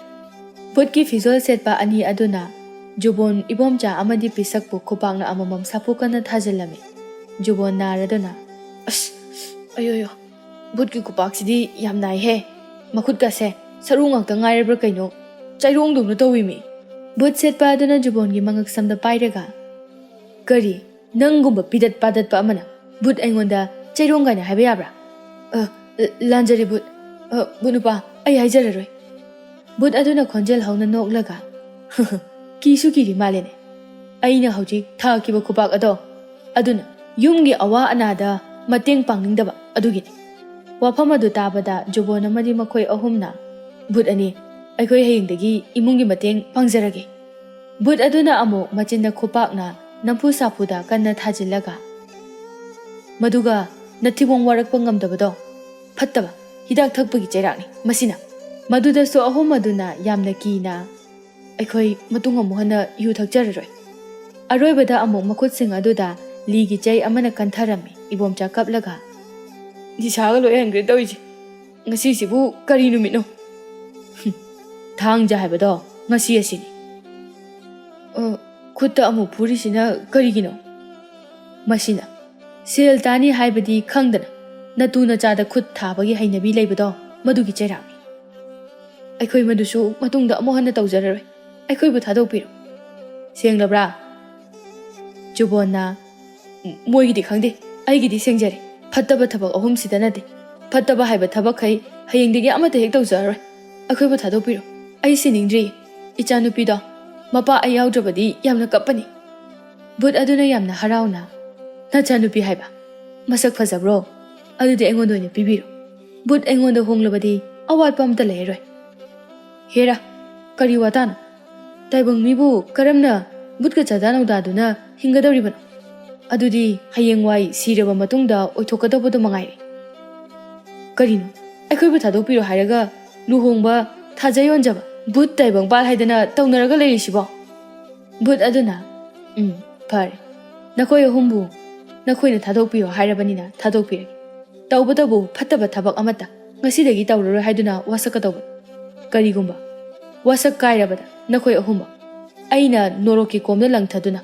ꯕꯨꯠꯀꯤ ꯐꯤꯖꯣꯜ ꯁꯦꯠꯄ ꯑꯅꯤ ꯑꯗꯨꯅ ꯖꯨꯕꯣꯟ ꯏꯕꯣꯝꯆꯥ ꯑꯃꯗꯤ ꯄꯤꯁꯛꯄꯨ ꯈꯨꯄꯥꯛꯅ ꯑꯃꯃꯝ ꯁꯥꯐꯨ ꯀꯟꯅ ꯊꯥꯖꯤꯜꯂꯝꯃꯤ꯫ ꯖꯨꯕꯣꯟ ꯅꯥꯔꯗꯨꯅ, "ꯑꯁ, ꯑꯌꯣ, ꯑꯌꯣ, ꯕꯨꯠꯀꯤ ꯈꯨꯄꯥꯛꯁꯤꯗꯤ ꯌꯥꯝ ꯅꯥꯏꯍꯦ꯫ ꯃꯈꯨꯠꯀꯁꯦ ꯁꯔꯨ ꯉꯥꯛꯇ ꯉꯥꯏꯔꯕ꯭ꯔꯥ ꯀꯩꯅꯣ, ꯆꯩꯔꯣꯡꯗꯧꯅ ꯇꯧꯏꯃꯤ"꯫ ꯕꯨꯠ ꯁꯦꯠꯄ ꯑꯗꯨꯅ ꯖꯨꯕꯣꯟꯒꯤ ꯃꯉꯛ ꯁꯝꯗ ꯄꯥꯏꯔꯒ, "ꯀꯔꯤ? ꯅꯪꯒꯨꯝꯕ ꯄꯤꯗꯠ ꯄꯥꯗꯠꯄ ꯑꯃꯅ ꯕꯨꯠ ꯑꯩꯉꯣꯟꯗ ꯆꯩꯔꯣꯡ ꯀꯥꯏꯅ ꯍꯥꯏꯕ ꯌꯥꯕ꯭ꯔꯥ? ꯑ, ꯂꯥꯟꯖꯔꯦ ꯕꯨꯠ꯫ ꯑ, ꯕꯨꯠ ꯅꯨꯄꯥ, ꯑꯩ ꯍꯥꯏꯖꯔꯔꯣꯏ"꯫ ꯕꯨꯠ ꯑꯗꯨꯅ ꯈꯣꯟꯖꯦꯜ ꯍꯧꯅ ꯅꯣꯛꯂꯒ, "ꯀꯤꯁꯨ ꯀꯤꯔꯤ ꯃꯥꯜꯂꯦꯅꯦ꯫ ꯑꯩꯅ ꯍꯧꯖꯤꯛ ꯊꯥꯈꯤꯕ ꯈꯨꯄꯥꯛ ꯑꯗꯣ, ꯑꯗꯨꯅ ꯌꯨꯝꯒꯤ ꯑꯋꯥ ꯑꯅꯥꯗ ꯃꯇꯦꯡ ꯄꯥꯡꯅꯤꯡꯗꯕ ꯑꯗꯨꯒꯤꯅꯤ"꯫ ꯋꯥꯐꯝ ꯑꯗꯨ ꯇꯥꯕꯗ ꯖꯨꯕꯣꯟ ꯑꯃꯗꯤ ꯃꯈꯣꯏ ꯑꯍꯨꯝꯅ, "ꯕꯨꯠ ꯑꯅꯤ, ꯑꯩꯈꯣꯏ ꯍꯌꯦꯡꯗꯒꯤ ꯏꯃꯨꯡꯒꯤ ꯃꯇꯦꯡ ꯄꯥꯡꯖꯔꯒꯦ"꯫ ꯕꯨꯠ ꯑꯗꯨꯅ ꯑꯃꯨꯛ ꯃꯆꯤꯟꯗ ꯈꯨꯄꯥꯛꯅ ꯅꯝꯐꯨ ꯁꯥꯐꯨꯗ ꯀꯟꯅ ꯊꯥꯖꯤꯜꯂꯒ, "ꯃꯗꯨꯒ ꯅꯊꯤꯕꯣꯡ ꯋꯥꯔꯛꯄ ꯉꯝꯗꯕꯗꯣ ꯐꯠꯇꯕ ꯍꯤꯗꯥꯛ ꯊꯛꯄꯒꯤ ꯆꯩꯔꯥꯛꯅꯤ ꯃꯁꯤꯅ"꯫ ꯃꯗꯨꯗꯁꯨ ꯑꯍꯨꯝ ꯑꯗꯨꯅ ꯌꯥꯝꯅ ꯀꯤꯅ, "ꯑꯩꯈꯣꯏ ꯃꯇꯨꯡ ꯑꯃꯨꯛ ꯍꯟꯅ ꯌꯨ ꯊꯛꯆꯔꯔꯣꯏ"꯫ ꯑꯔꯣꯏꯕꯗ ꯑꯃꯨꯛ ꯃꯈꯨꯠꯁꯤꯡ ꯑꯗꯨꯗ ꯂꯤꯒꯤ ꯆꯩ ꯑꯃꯅ ꯀꯟꯊꯔꯝꯃꯤ꯫ ꯏꯕꯣꯝꯆꯥ ꯀꯞꯂꯒ, "ꯅꯤꯁꯥꯒ ꯂꯣꯏ ꯍꯟꯈ꯭ꯔꯦ ꯇꯧꯔꯤꯁꯦ꯫ ꯉꯁꯤꯁꯤꯕꯨ ꯀꯔꯤ ꯅꯨꯃꯤꯠꯅꯣ? ꯍꯨꯝ, ꯊꯥꯡꯖ ꯍꯥꯏꯕꯗꯣ ꯉꯁꯤ ꯑꯁꯤꯅꯤ꯫ ꯑ, ꯈꯨꯠꯇ ꯑꯃꯨꯛ ꯐꯨꯔꯤꯁꯤꯅ ꯀꯔꯤꯒꯤꯅꯣ? ꯃꯁꯤꯅ ꯁꯦꯜ ꯇꯥꯅꯤ ꯍꯥꯏꯕꯗꯤ ꯈꯪꯗꯅ ꯅꯇꯨ ꯅꯆꯥꯗ ꯈꯨꯠ ꯊꯥꯕꯒꯤ ꯍꯩꯅꯕꯤ ꯂꯩꯕꯗꯣ, ꯃꯗꯨꯒꯤ ꯆꯩꯔꯥꯛꯅꯤ꯫ ꯑꯩꯈꯣꯏ ꯃꯗꯨꯁꯨ ꯃꯇꯨꯡꯗ ꯑꯃꯨꯛ ꯍꯟꯅ ꯇꯧꯖꯔꯔꯣꯏ꯫ ꯑꯩꯈꯣꯏꯕꯨ ꯊꯥꯗꯣꯛꯄꯤꯔꯣ꯫ ꯁꯦꯡꯂꯕ꯭ꯔꯥ?" ꯖꯨꯕꯣꯟꯅ, "ꯃꯣꯏꯒꯤꯗꯤ ꯈꯪꯗꯦ, ꯑꯩꯒꯤꯗꯤ ꯁꯦꯡꯖꯔꯦ꯫ ꯐꯠꯇꯕ ꯊꯕꯛ ꯑꯍꯨꯝꯁꯤꯗ ꯅꯠꯇꯦ, ꯐꯠꯇꯕ ꯍꯥꯏꯕ ꯊꯕꯛꯈꯩ ꯍꯌꯦꯡꯗꯒꯤ ꯑꯃꯠꯇ ꯍꯦꯛ ꯇꯧꯖꯔꯔꯣꯏ꯫ ꯑꯩꯈꯣꯏꯕꯨ ꯊꯥꯗꯣꯛꯄꯤꯔꯣ꯫ ꯑꯩ ꯁꯤꯅꯤꯡꯗ꯭ꯔꯤ꯫ ꯏꯆꯥꯅꯨꯄꯤꯗꯣ ꯃꯄꯥ ꯑꯩ ꯌꯥꯎꯗ꯭ꯔꯕꯗꯤ ꯌꯥꯝꯅ ꯀꯞꯄꯅꯤ"꯫ ꯕꯨꯠ ꯑꯗꯨꯅ ꯌꯥꯝꯅ ꯍꯔꯥꯎꯅ, "ꯅꯆꯥꯅꯨꯄꯤ ꯍꯥꯏꯕ ꯃꯁꯛ ꯐꯖꯕ꯭ꯔꯣ? ꯑꯗꯨꯗꯤ ꯑꯩꯉꯣꯟꯗ ꯑꯣꯏꯅ ꯄꯤꯕꯤꯔꯣ꯫ ꯕꯨꯠ ꯑꯩꯉꯣꯟꯗ ꯍꯣꯡꯂꯕꯗꯤ ꯑꯋꯥꯠꯄ ꯑꯝꯇ ꯂꯩꯔꯔꯣꯏ"꯫ "ꯍꯦꯔꯥ, ꯀꯔꯤ ꯋꯥꯇꯥꯅꯣ? ꯇꯥꯏꯕꯪ ꯃꯤꯕꯨ ꯀꯔꯝꯅ ꯕꯨꯠꯀ ꯆꯥꯗꯥ ꯅꯧꯗꯥꯗꯨꯅ ꯍꯤꯡꯒꯗꯧꯔꯤꯕꯅꯣ? ꯑꯗꯨꯗꯤ ꯍꯌꯦꯡꯋꯥꯏ ꯁꯤꯔꯕ ꯃꯇꯨꯡꯗ ꯑꯣꯏꯊꯣꯛꯀꯗꯧꯕꯗꯨ ꯃꯉꯥꯏꯔꯦ"꯫ "ꯀꯔꯤꯅꯣ? ꯑꯩꯈꯣꯏꯕꯨ ꯊꯥꯗꯣꯛꯄꯤꯔꯣ ꯍꯥꯏꯔꯒ ꯂꯨꯍꯣꯡꯕ, ꯊꯥꯖ ꯌꯣꯟꯖꯕ, ꯚꯨꯠ ꯇꯥꯏꯕꯪꯄꯥꯜ ꯍꯥꯏꯗꯅ ꯇꯧꯅꯔꯒ ꯂꯩꯔꯤꯁꯤꯕꯣ?" ꯚꯨꯠ ꯑꯗꯨꯅ, "ꯎꯝ, ꯐꯔꯦ, ꯅꯈꯣꯏ ꯑꯍꯨꯝꯕꯨ ꯅꯈꯣꯏꯅ ꯊꯥꯗꯣꯛꯄꯤꯔꯣ ꯍꯥꯏꯔꯕꯅꯤꯅ ꯊꯥꯗꯣꯛꯄꯤꯔꯒꯦ꯫ ꯇꯧꯕꯇꯕꯨ ꯐꯠꯇꯕ ꯊꯕꯛ ꯑꯃꯠꯇ ꯉꯁꯤꯗꯒꯤ ꯇꯧꯔꯔꯣꯏ ꯍꯥꯏꯗꯨꯅ ꯋꯥꯁꯛꯀꯗꯧꯕꯅꯤ꯫ ꯀꯔꯤꯒꯨꯝꯕ ꯋꯥꯁꯛ ꯀꯥꯏꯔꯕꯗ ꯅꯈꯣꯏ ꯑꯍꯨꯝꯃꯛ ꯑꯩꯅ ꯅꯣꯔꯣꯛꯀꯤ ꯀꯣꯝꯗ ꯂꯪꯊꯗꯨꯅ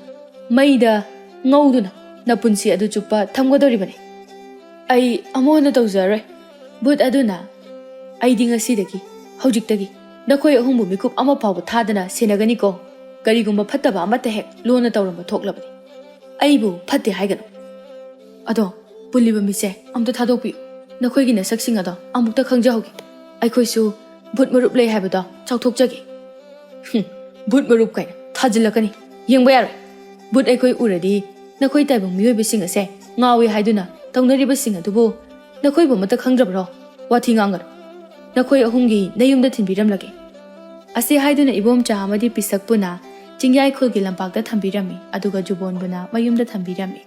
ꯃꯩꯗ ꯉꯧꯗꯨꯅ ꯅꯄꯨꯟꯁꯤ ꯑꯗꯨ ꯆꯨꯞꯄ ꯊꯝꯒꯗꯧꯔꯤꯕꯅꯤ꯫ ꯑꯩ ꯑꯃꯨꯛ ꯍꯟꯅ ꯇꯧꯖꯔꯔꯣꯏ꯫" ꯚꯨꯠ ꯑꯗꯨꯅ, "ꯑꯩꯗꯤ ꯉꯁꯤꯗꯒꯤ, ꯍꯧꯖꯤꯛꯇꯒꯤ ꯅꯈꯣꯏ ꯑꯍꯨꯝꯕꯨ ꯃꯤꯀꯨꯞ ꯑꯃ ꯐꯥꯎꯕ ꯊꯥꯗꯅ ꯁꯦꯟꯅꯒꯅꯤꯀꯣ꯫ ꯀꯔꯤꯒꯨꯝꯕ ꯐꯠꯇꯕ ꯑꯃꯠꯇ ꯍꯦꯛ ꯂꯣꯟꯅ ꯇꯧꯔꯝꯕ ꯊꯣꯛꯂꯕꯗꯤ ꯑꯩꯕꯨ ꯐꯠꯇꯦ ꯍꯥꯏꯒꯅꯨ꯫ ꯑꯗꯣ ꯄꯨꯜꯂꯤꯕ ꯃꯤꯁꯦ ꯑꯝꯇ ꯊꯥꯗꯣꯛꯄꯤꯌꯨ꯫ ꯅꯈꯣꯏꯒꯤ ꯅꯁꯛꯁꯤꯡ ꯑꯗꯣ ꯑꯃꯨꯛꯇ ꯈꯪꯖꯍꯧꯒꯦ꯫ ꯑꯩꯈꯣꯏꯁꯨ ꯚꯨꯠ ꯃꯔꯨꯞ ꯂꯩ ꯍꯥꯏꯕꯗꯣ ꯆꯥꯎꯊꯣꯛꯆꯒꯦ꯫" "ꯍꯨꯝ, ꯚꯨꯠ ꯃꯔꯨꯞ ꯀꯥꯏꯅ ꯊꯥꯖꯤꯜꯂꯛꯀꯅꯤ꯫ ꯌꯦꯡꯕ ꯌꯥꯔꯣꯏ꯫ ꯚꯨꯠ ꯑꯩꯈꯣꯏ ꯎꯔꯗꯤ ꯅꯈꯣꯏ ꯇꯥꯏꯕꯪ ꯃꯤꯑꯣꯏꯕꯁꯤꯡ ꯑꯁꯦ ꯉꯥꯎꯏ ꯍꯥꯏꯗꯨꯅ ꯇꯧꯅꯔꯤꯕꯁꯤꯡ ꯑꯗꯨꯕꯨ ꯅꯈꯣꯏꯕꯨ ꯑꯃꯠꯇ ꯈꯪꯗ꯭ꯔꯕ꯭ꯔꯣ? ꯋꯥꯊꯤ ꯉꯥꯡꯒꯅꯨ꯫ ꯅꯈꯣꯏ ꯑꯍꯨꯝꯒꯤ ꯅꯌꯨꯝꯗ ꯊꯤꯟꯕꯤꯔꯝꯂꯒꯦ꯫" ꯑꯁꯤ ꯍꯥꯏꯗꯨꯅ ꯏꯕꯣꯝꯆꯥ ꯑꯃꯗꯤ ꯄꯤꯁꯛꯄꯨꯅ ꯆꯤꯡꯌꯥꯏ ꯈꯨꯜꯒꯤ ꯂꯝꯄꯥꯛꯇ ꯊꯝꯕꯤꯔꯝꯃꯤ, ꯑꯗꯨꯒ ꯖꯨꯕꯣꯟꯕꯨꯅ ꯃꯌꯨꯝꯗ ꯊꯝꯕꯤꯔꯝꯃꯤ꯫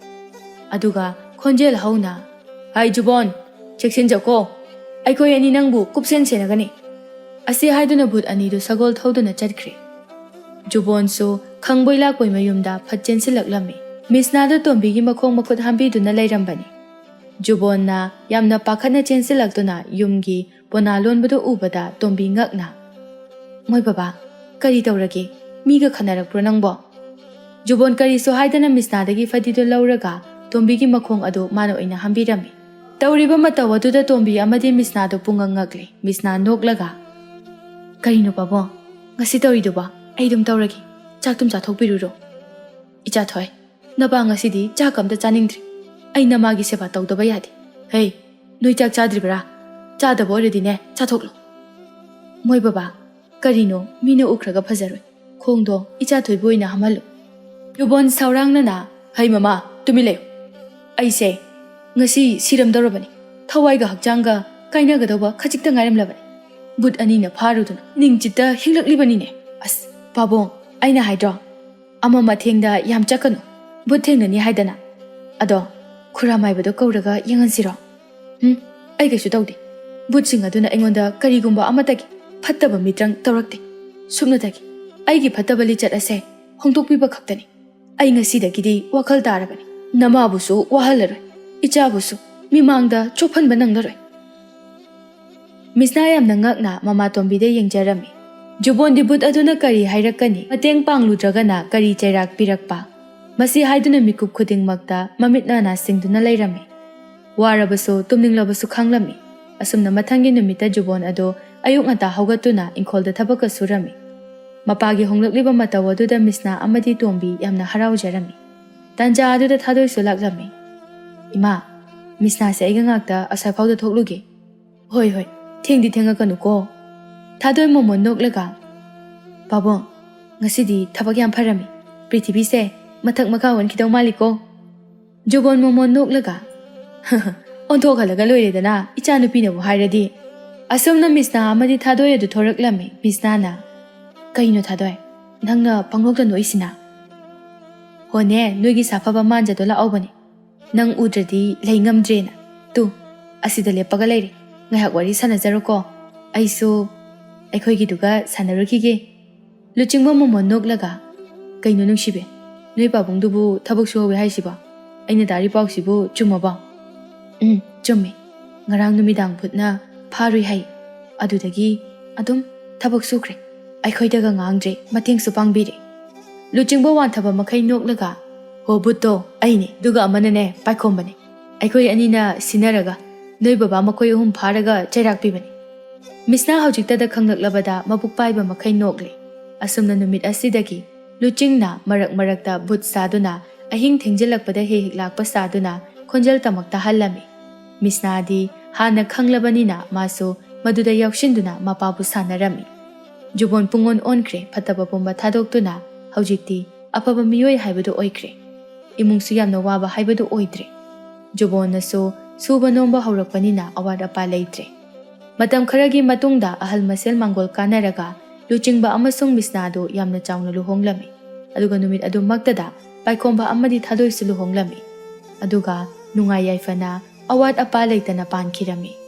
ꯑꯗꯨꯒ ꯈꯣꯟꯖꯦꯜ ꯍꯧꯅ, "ꯍꯥꯏ ꯖꯨꯕꯣꯟ, ꯆꯦꯛꯁꯤꯟꯖꯧꯀꯣ, ꯑꯩꯈꯣꯏ ꯑꯅꯤ ꯅꯪꯕꯨ ꯀꯨꯞꯁꯦꯟ ꯁꯦꯟꯅꯒꯅꯤ꯫" ꯑꯁꯤ ꯍꯥꯏꯗꯨꯅ ꯚꯨꯠ ꯑꯅꯤꯗꯨ ꯁꯒꯣꯜ ꯊꯧꯗꯨꯅ ꯆꯠꯈ꯭ꯔꯦ꯫ ꯖꯨꯕꯣꯟꯁꯨ ꯈꯪꯕꯣꯏ ꯂꯥꯛꯄꯣꯏ ꯃꯌꯨꯝꯗ ꯐꯠ ꯆꯦꯟꯁꯤꯜꯂꯛꯂꯝꯃꯤ꯫ ꯃꯤꯁꯅꯥꯗꯨ ꯇꯣꯝꯕꯤꯒꯤ ꯃꯈꯣꯡ ꯃꯈꯨꯠ ꯍꯥꯝꯕꯤꯗꯨꯅ ꯂꯩꯔꯝꯕꯅꯤ꯫ ꯖꯨꯕꯣꯟꯅ ꯌꯥꯝꯅ ꯄꯥꯈꯠꯅ ꯆꯦꯟꯁꯤꯜꯂꯛꯇꯨꯅ ꯌꯨꯝꯒꯤ ꯄꯣꯅꯥ ꯂꯣꯟꯕꯗꯨ ꯎꯕꯗ ꯇꯣꯝꯕꯤ ꯉꯛꯅ, "ꯃꯣꯏ ꯕꯕꯥ, ꯀꯔꯤ ꯇꯧꯔꯒꯦ? ꯃꯤꯒ ꯈꯟꯅꯔꯛꯄ꯭ꯔꯣ ꯅꯪꯕꯣ?" ꯖꯨꯕꯣꯟ ꯀꯔꯤꯁꯨ ꯍꯥꯏꯗꯅ ꯃꯤꯁꯅꯥꯗꯒꯤ ꯐꯗꯤꯗꯨ ꯂꯧꯔꯒ ꯇꯣꯝꯕꯤꯒꯤ ꯃꯈꯣꯡ ꯑꯗꯨ ꯃꯥꯅ ꯑꯣꯏꯅ ꯍꯥꯝꯕꯤꯔꯝꯃꯤ꯫ ꯇꯧꯔꯤꯕ ꯃꯇꯧ ꯑꯗꯨꯗ ꯇꯣꯝꯕꯤ ꯑꯃꯗꯤ ꯃꯤꯁꯅꯥꯗꯨ ꯄꯨꯡꯉꯛ ꯉꯛꯂꯦ꯫ ꯃꯤꯁꯅꯥ ꯅꯣꯛꯂꯒ, "ꯀꯔꯤꯅꯣ ꯄꯥꯕꯨꯡ, ꯉꯁꯤ ꯇꯧꯔꯤꯗꯨꯕꯣ? ꯑꯩ ꯑꯗꯨꯝ ꯇꯧꯔꯒꯦ꯫ ꯆꯥꯛꯇꯨꯝ ꯆꯥꯊꯣꯛꯄꯤꯔꯨꯔꯣ꯫" "ꯏꯆꯥ ꯊꯣꯏ, ꯅꯄꯥ ꯉꯁꯤꯗꯤ ꯆꯥꯛꯀ ꯑꯝꯇ ꯆꯥꯅꯤꯡꯗ꯭ꯔꯤ꯫ ꯑꯩ ꯅꯃꯥꯒꯤ ꯁꯦꯕꯥ ꯇꯧꯗꯕ ꯌꯥꯗꯦ꯫ ꯍꯦ, ꯅꯣꯏ ꯆꯥꯛ ꯆꯥꯗ꯭ꯔꯤꯕꯔꯥ? ꯆꯥꯗꯕ ꯑꯣꯏꯔꯗꯤꯅꯦ, ꯆꯥꯊꯣꯛꯂꯣ꯫" "ꯃꯣꯏ ꯕꯕꯥ, ꯀꯔꯤꯅꯣ ꯃꯤꯅ ꯎꯈ꯭ꯔꯒ ꯐꯖꯔꯣꯏ꯫ ꯈꯣꯡꯗꯣ ꯏꯆꯥ ꯊꯣꯏꯕꯨ ꯑꯣꯏꯅ ꯍꯥꯝꯍꯜꯂꯨ꯫" ꯖꯨꯕꯣꯟ ꯁꯥꯎꯔꯥꯡꯅꯅ, "ꯍꯩ ꯃꯃꯥ, ꯇꯨꯃꯤꯟ ꯂꯩꯌꯨ꯫ ꯑꯩꯁꯦ ꯉꯁꯤ ꯁꯤꯔꯝꯗꯧꯔꯕꯅꯤ꯫ ꯊꯋꯥꯏꯒ ꯍꯛꯆꯥꯡꯒ ꯀꯥꯏꯅꯒꯗꯧꯕ ꯈꯖꯤꯛꯇ ꯉꯥꯏꯔꯝꯂꯕꯅꯤ꯫ ꯚꯨꯠ ꯑꯅꯤꯅ ꯐꯥꯔꯨꯗꯨꯅ ꯅꯤꯡꯆꯤꯠꯇ ꯍꯤꯡꯂꯛꯂꯤꯕꯅꯤꯅꯦ꯫ ꯑꯁ, ꯄꯥꯕꯨꯡ, ꯑꯩꯅ ꯍꯥꯏꯗ꯭ꯔꯣ? ꯑꯃ ꯃꯊꯦꯡꯗ ꯌꯥꯝ ꯆꯠꯀꯅꯨ꯫ ꯚꯨꯠ ꯊꯦꯡꯅꯅꯤ ꯍꯥꯏꯗꯅ꯫ ꯑꯗꯣ ꯈꯨꯔꯥꯃꯥꯏꯕꯗꯣ ꯀꯧꯔꯒ ꯌꯦꯡꯍꯟꯁꯤꯔꯣ? ꯎꯝ?" ꯑꯩ ꯀꯩꯁꯨ ꯇꯧꯗꯦ꯫ ꯚꯨꯠꯁꯤꯡ ꯑꯗꯨꯅ ꯑꯩꯉꯣꯟꯗ ꯀꯔꯤꯒꯨꯝꯕ ꯑꯃꯠꯇꯒꯤ ꯐꯠꯇꯕ ꯃꯤꯇ꯭ꯔꯪ ꯇꯧꯔꯛꯇꯦ꯫ ꯁꯨꯞꯅꯇꯒꯤ ꯑꯩꯒꯤ ꯐꯠꯇꯕ ꯂꯤꯆꯠ ꯑꯁꯦ ꯍꯣꯡꯗꯣꯛꯄꯤꯕ ꯈꯛꯇꯅꯤ꯫ ꯑꯩ ꯉꯁꯤꯗꯒꯤꯗꯤ ꯋꯥꯈꯜ ꯇꯥꯔꯕꯅꯤ꯫ ꯅꯃꯥꯕꯨꯁꯨ ꯋꯥꯍꯜꯂꯔꯣꯏ, ꯏꯆꯥꯕꯨꯁꯨ ꯃꯤꯃꯥꯡꯗ ꯆꯣꯞꯍꯟꯕ ꯅꯪꯂꯔꯣꯏ꯫ ꯃꯤꯁꯅꯥ ꯌꯥꯝꯅ ꯉꯛꯅ ꯃꯃꯥꯇꯣꯝꯕꯤꯗ ꯌꯦꯡꯖꯔꯝꯃꯤ꯫ ꯖꯨꯕꯣꯟꯗꯤ ꯚꯨꯠ ꯑꯗꯨꯅ ꯀꯔꯤ ꯍꯥꯏꯔꯛꯀꯅꯤ, ꯃꯇꯦꯡ ꯄꯥꯡꯂꯨꯗ꯭ꯔꯒꯅ ꯀꯔꯤ ꯆꯩꯔꯥꯛ ꯄꯤꯔꯛꯄ, ꯃꯁꯤ ꯍꯥꯏꯗꯨꯅ ꯃꯤꯀꯨꯞ ꯈꯨꯗꯤꯡꯃꯛꯇ ꯃꯃꯤꯠ ꯃꯅꯥ ꯁꯤꯡꯗꯨꯅ ꯂꯩꯔꯝꯃꯤ꯫ ꯋꯥꯔꯕꯁꯨ ꯇꯨꯝꯅꯤꯡꯂꯕꯁꯨ ꯈꯪꯂꯝꯃꯤ꯫ ꯑꯁꯨꯝꯅ ꯃꯊꯪꯒꯤ ꯅꯨꯃꯤꯠꯇ ꯖꯨꯕꯣꯟ ꯑꯗꯨ ꯑꯌꯨꯛ ꯉꯟꯇꯥ ꯍꯧꯒꯠꯇꯨꯅ ꯏꯪꯈꯣꯜꯗ ꯊꯕꯛꯀ ꯁꯨꯔꯝꯃꯤ꯫ ꯃꯄꯥꯒꯤ ꯍꯣꯡꯂꯛꯂꯤꯕ ꯃꯇꯧ ꯑꯗꯨꯗ ꯃꯤꯁꯅꯥ ꯑꯃꯗꯤ ꯇꯣꯝꯕꯤ ꯌꯥꯝꯅ ꯍꯔꯥꯎꯖꯔꯝꯃꯤ꯫ ꯇꯥꯟꯖꯥ ꯑꯗꯨꯗ ꯊꯥꯗꯣꯏꯁꯨ ꯂꯥꯛꯂꯝꯃꯤ꯫ "ꯏꯃꯥ, ꯃꯤꯁꯅꯥꯁꯦ ꯑꯩꯒ ꯉꯥꯛꯇ ꯑꯁ꯭ꯋꯥꯏꯐꯥꯎꯗ ꯊꯣꯛꯂꯨꯒꯦ꯫" "ꯍꯣꯏ, ꯍꯣꯏ, ꯊꯦꯡꯗꯤ ꯊꯦꯡꯉꯛꯀꯅꯨꯀꯣ꯫" ꯊꯥꯗꯣꯏ ꯃꯣꯃꯣꯟ ꯅꯣꯛꯂꯒ, "ꯄꯥꯕꯨꯡ, ꯉꯁꯤꯗꯤ ꯊꯕꯛ ꯌꯥꯝ ꯐꯔꯝꯃꯤ꯫ ꯄ꯭ꯔꯤꯊꯤꯕꯤꯁꯦ ꯃꯊꯛ ꯃꯈꯥ ꯑꯣꯟꯈꯤꯗꯧ ꯃꯥꯜꯂꯤꯀꯣ꯫" ꯖꯨꯕꯣꯟ ꯃꯣꯃꯣꯟ ꯅꯣꯛꯂꯒ, "ꯑꯣꯟꯊꯣꯛꯍꯜꯂꯒ ꯂꯣꯏꯔꯦꯗꯅ, ꯏꯆꯥꯅꯨꯄꯤꯅꯕꯨ ꯍꯥꯏꯔꯗꯤ꯫" ꯑꯁꯨꯝꯅ ꯃꯤꯁꯅꯥ ꯑꯃꯗꯤ ꯊꯥꯗꯣꯏ ꯑꯗꯨ ꯊꯣꯔꯛꯂꯝꯃꯤ꯫ ꯃꯤꯁꯅꯥꯅ, "ꯀꯩꯅꯣ ꯊꯥꯗꯣꯏ, ꯅꯪꯅ ꯄꯪꯅꯣꯛꯇ ꯅꯣꯛꯏꯁꯤꯅ?" "ꯍꯣꯅꯦ, ꯅꯣꯏꯒꯤ ꯁꯥꯐꯕ ꯃꯥꯟꯖꯗꯣ ꯂꯥꯛꯍꯧꯕꯅꯤ꯫ ꯅꯪ ꯎꯗ꯭ꯔꯗꯤ ꯂꯩ ꯉꯝꯗ꯭ꯔꯦꯅ꯫ ꯇꯨ, ꯑꯁꯤꯗ ꯂꯦꯞꯄꯒ ꯂꯩꯔꯦ꯫ ꯉꯥꯏꯍꯥꯛ ꯋꯥꯔꯤ ꯁꯥꯟꯅꯖꯔꯣꯀꯣ꯫ ꯑꯩꯁꯨ ꯑꯩꯈꯣꯏꯒꯤꯗꯨꯒ ꯁꯥꯟꯅꯔꯨꯈꯤꯒꯦ꯫" ꯂꯨꯆꯤꯡꯕ ꯃꯣꯃꯣꯟ ꯅꯣꯛꯂꯒ, "ꯀꯩꯅꯣ ꯅꯨꯡꯁꯤꯕꯤ, ꯅꯣꯏ ꯄꯥꯕꯨꯡꯗꯨꯕꯨ ꯊꯕꯛ ꯁꯨꯍꯧꯋꯦ ꯍꯥꯏꯁꯤꯕꯣ? ꯑꯩꯅ ꯇꯥꯔꯤ ꯄꯥꯎꯁꯤꯕꯨ ꯆꯨꯝꯃꯕꯣ?" "ꯎꯝ, ꯆꯨꯝꯃꯤ꯫ ꯉꯔꯥꯡ ꯅꯨꯃꯤꯗꯥꯡ ꯚꯨꯠꯅ ꯐꯥꯔꯨꯏ ꯍꯥꯏ꯫ ꯑꯗꯨꯗꯒꯤ ꯑꯗꯨꯝ ꯊꯕꯛ ꯁꯨꯈ꯭ꯔꯦ꯫ ꯑꯩꯈꯣꯏꯗꯒ ꯉꯥꯡꯗ꯭ꯔꯦ, ꯃꯇꯦꯡꯁꯨ ꯄꯥꯡꯕꯤꯔꯦ꯫" ꯂꯨꯆꯤꯡꯕ ꯋꯥꯟꯊꯕ ꯃꯈꯩ ꯅꯣꯛꯂꯒ, "ꯍꯣ, ꯚꯨꯠꯇꯣ ꯑꯩꯅꯦ, ꯑꯗꯨꯒ ꯑꯃꯅꯅꯦ ꯄꯥꯏꯈꯣꯝꯕꯅꯦ꯫ ꯑꯩꯈꯣꯏ ꯑꯅꯤꯅ ꯁꯤꯟꯅꯔꯒ ꯅꯣꯏ ꯕꯕꯥ ꯃꯈꯣꯏ ꯑꯍꯨꯝ ꯐꯥꯔꯒ ꯆꯩꯔꯥꯛ ꯄꯤꯕꯅꯦ꯫" ꯃꯤꯁꯅꯥ ꯍꯧꯖꯤꯛꯇꯗ ꯈꯪꯂꯛꯂꯕꯗ ꯃꯕꯨꯛ ꯄꯥꯏꯕ ꯃꯈꯩ ꯅꯣꯛꯂꯦ꯫ ꯑꯁꯨꯝꯅ ꯅꯨꯃꯤꯠ ꯑꯁꯤꯗꯒꯤ ꯂꯨꯆꯤꯡꯅ ꯃꯔꯛ ꯃꯔꯛꯇ ꯚꯨꯠ ꯁꯥꯗꯨꯅ ꯑꯍꯤꯡ ꯊꯦꯡꯖꯤꯜꯂꯛꯄꯗ ꯍꯦꯛ ꯍꯦꯛ ꯂꯥꯛꯄ ꯁꯥꯗꯨꯅ ꯈꯣꯟꯖꯦꯜ ꯇꯝꯃꯛ ꯇꯥꯍꯜꯂꯝꯃꯤ꯫ ꯃꯤꯁꯅꯥꯗꯤ ꯍꯥꯟꯅ ꯈꯪꯂꯕꯅꯤꯅ ꯃꯥꯁꯨ ꯃꯗꯨꯗ ꯌꯥꯎꯁꯤꯟꯗꯨꯅ ꯃꯄꯥꯕꯨ ꯁꯥꯟꯅꯔꯝꯃꯤ꯫ ꯖꯨꯕꯣꯟ ꯄꯨꯡꯑꯣꯟ ꯑꯣꯟꯈ꯭ꯔꯦ, ꯐꯠꯇꯕ ꯄꯨꯝꯕ ꯊꯥꯗꯣꯛꯇꯨꯅ ꯍꯧꯖꯤꯛꯇꯤ ꯑꯐꯕ ꯃꯤꯑꯣꯏ ꯍꯥꯏꯕꯗꯨ ꯑꯣꯏꯈ꯭ꯔꯦ꯫ ꯏꯃꯨꯡꯁꯨ ꯌꯥꯝꯅ ꯋꯥꯕ ꯍꯥꯏꯕꯗꯨ ꯑꯣꯏꯗ꯭ꯔꯦ꯫ ꯖꯨꯕꯣꯟꯅꯁꯨ ꯁꯨꯕ ꯅꯣꯝꯕ ꯍꯧꯔꯛꯄꯅꯤꯅ ꯑꯋꯥꯠ ꯑꯄꯥ ꯂꯩꯇ꯭ꯔꯦ꯫ ꯃꯇꯝ ꯈꯔꯒꯤ ꯃꯇꯨꯡꯗ ꯑꯍꯜ ꯃꯁꯦꯜ ꯃꯥꯡꯒꯣꯜ ꯀꯥꯟꯅꯔꯒ ꯂꯨꯆꯤꯡꯕ ꯑꯃꯁꯨꯡ ꯃꯤꯁꯅꯥꯗꯨ ꯌꯥꯝꯅ ꯆꯥꯎꯅ ꯂꯨꯍꯣꯡꯂꯝꯃꯤ꯫ ꯑꯗꯨꯒ ꯅꯨꯃꯤꯠ ꯑꯗꯨꯃꯛꯇꯗ ꯄꯥꯏꯈꯣꯝꯕ ꯑꯃꯗꯤ ꯊꯥꯗꯣꯏꯁꯨ ꯂꯨꯍꯣꯡꯂꯝꯃꯤ꯫ ꯑꯗꯨꯒ ꯅꯨꯡꯉꯥꯏ ꯌꯥꯏꯐꯅ ꯑꯋꯥꯠ ꯑꯄꯥ ꯂꯩꯇꯅ ꯄꯥꯟꯈꯤꯔꯝꯃꯤ꯫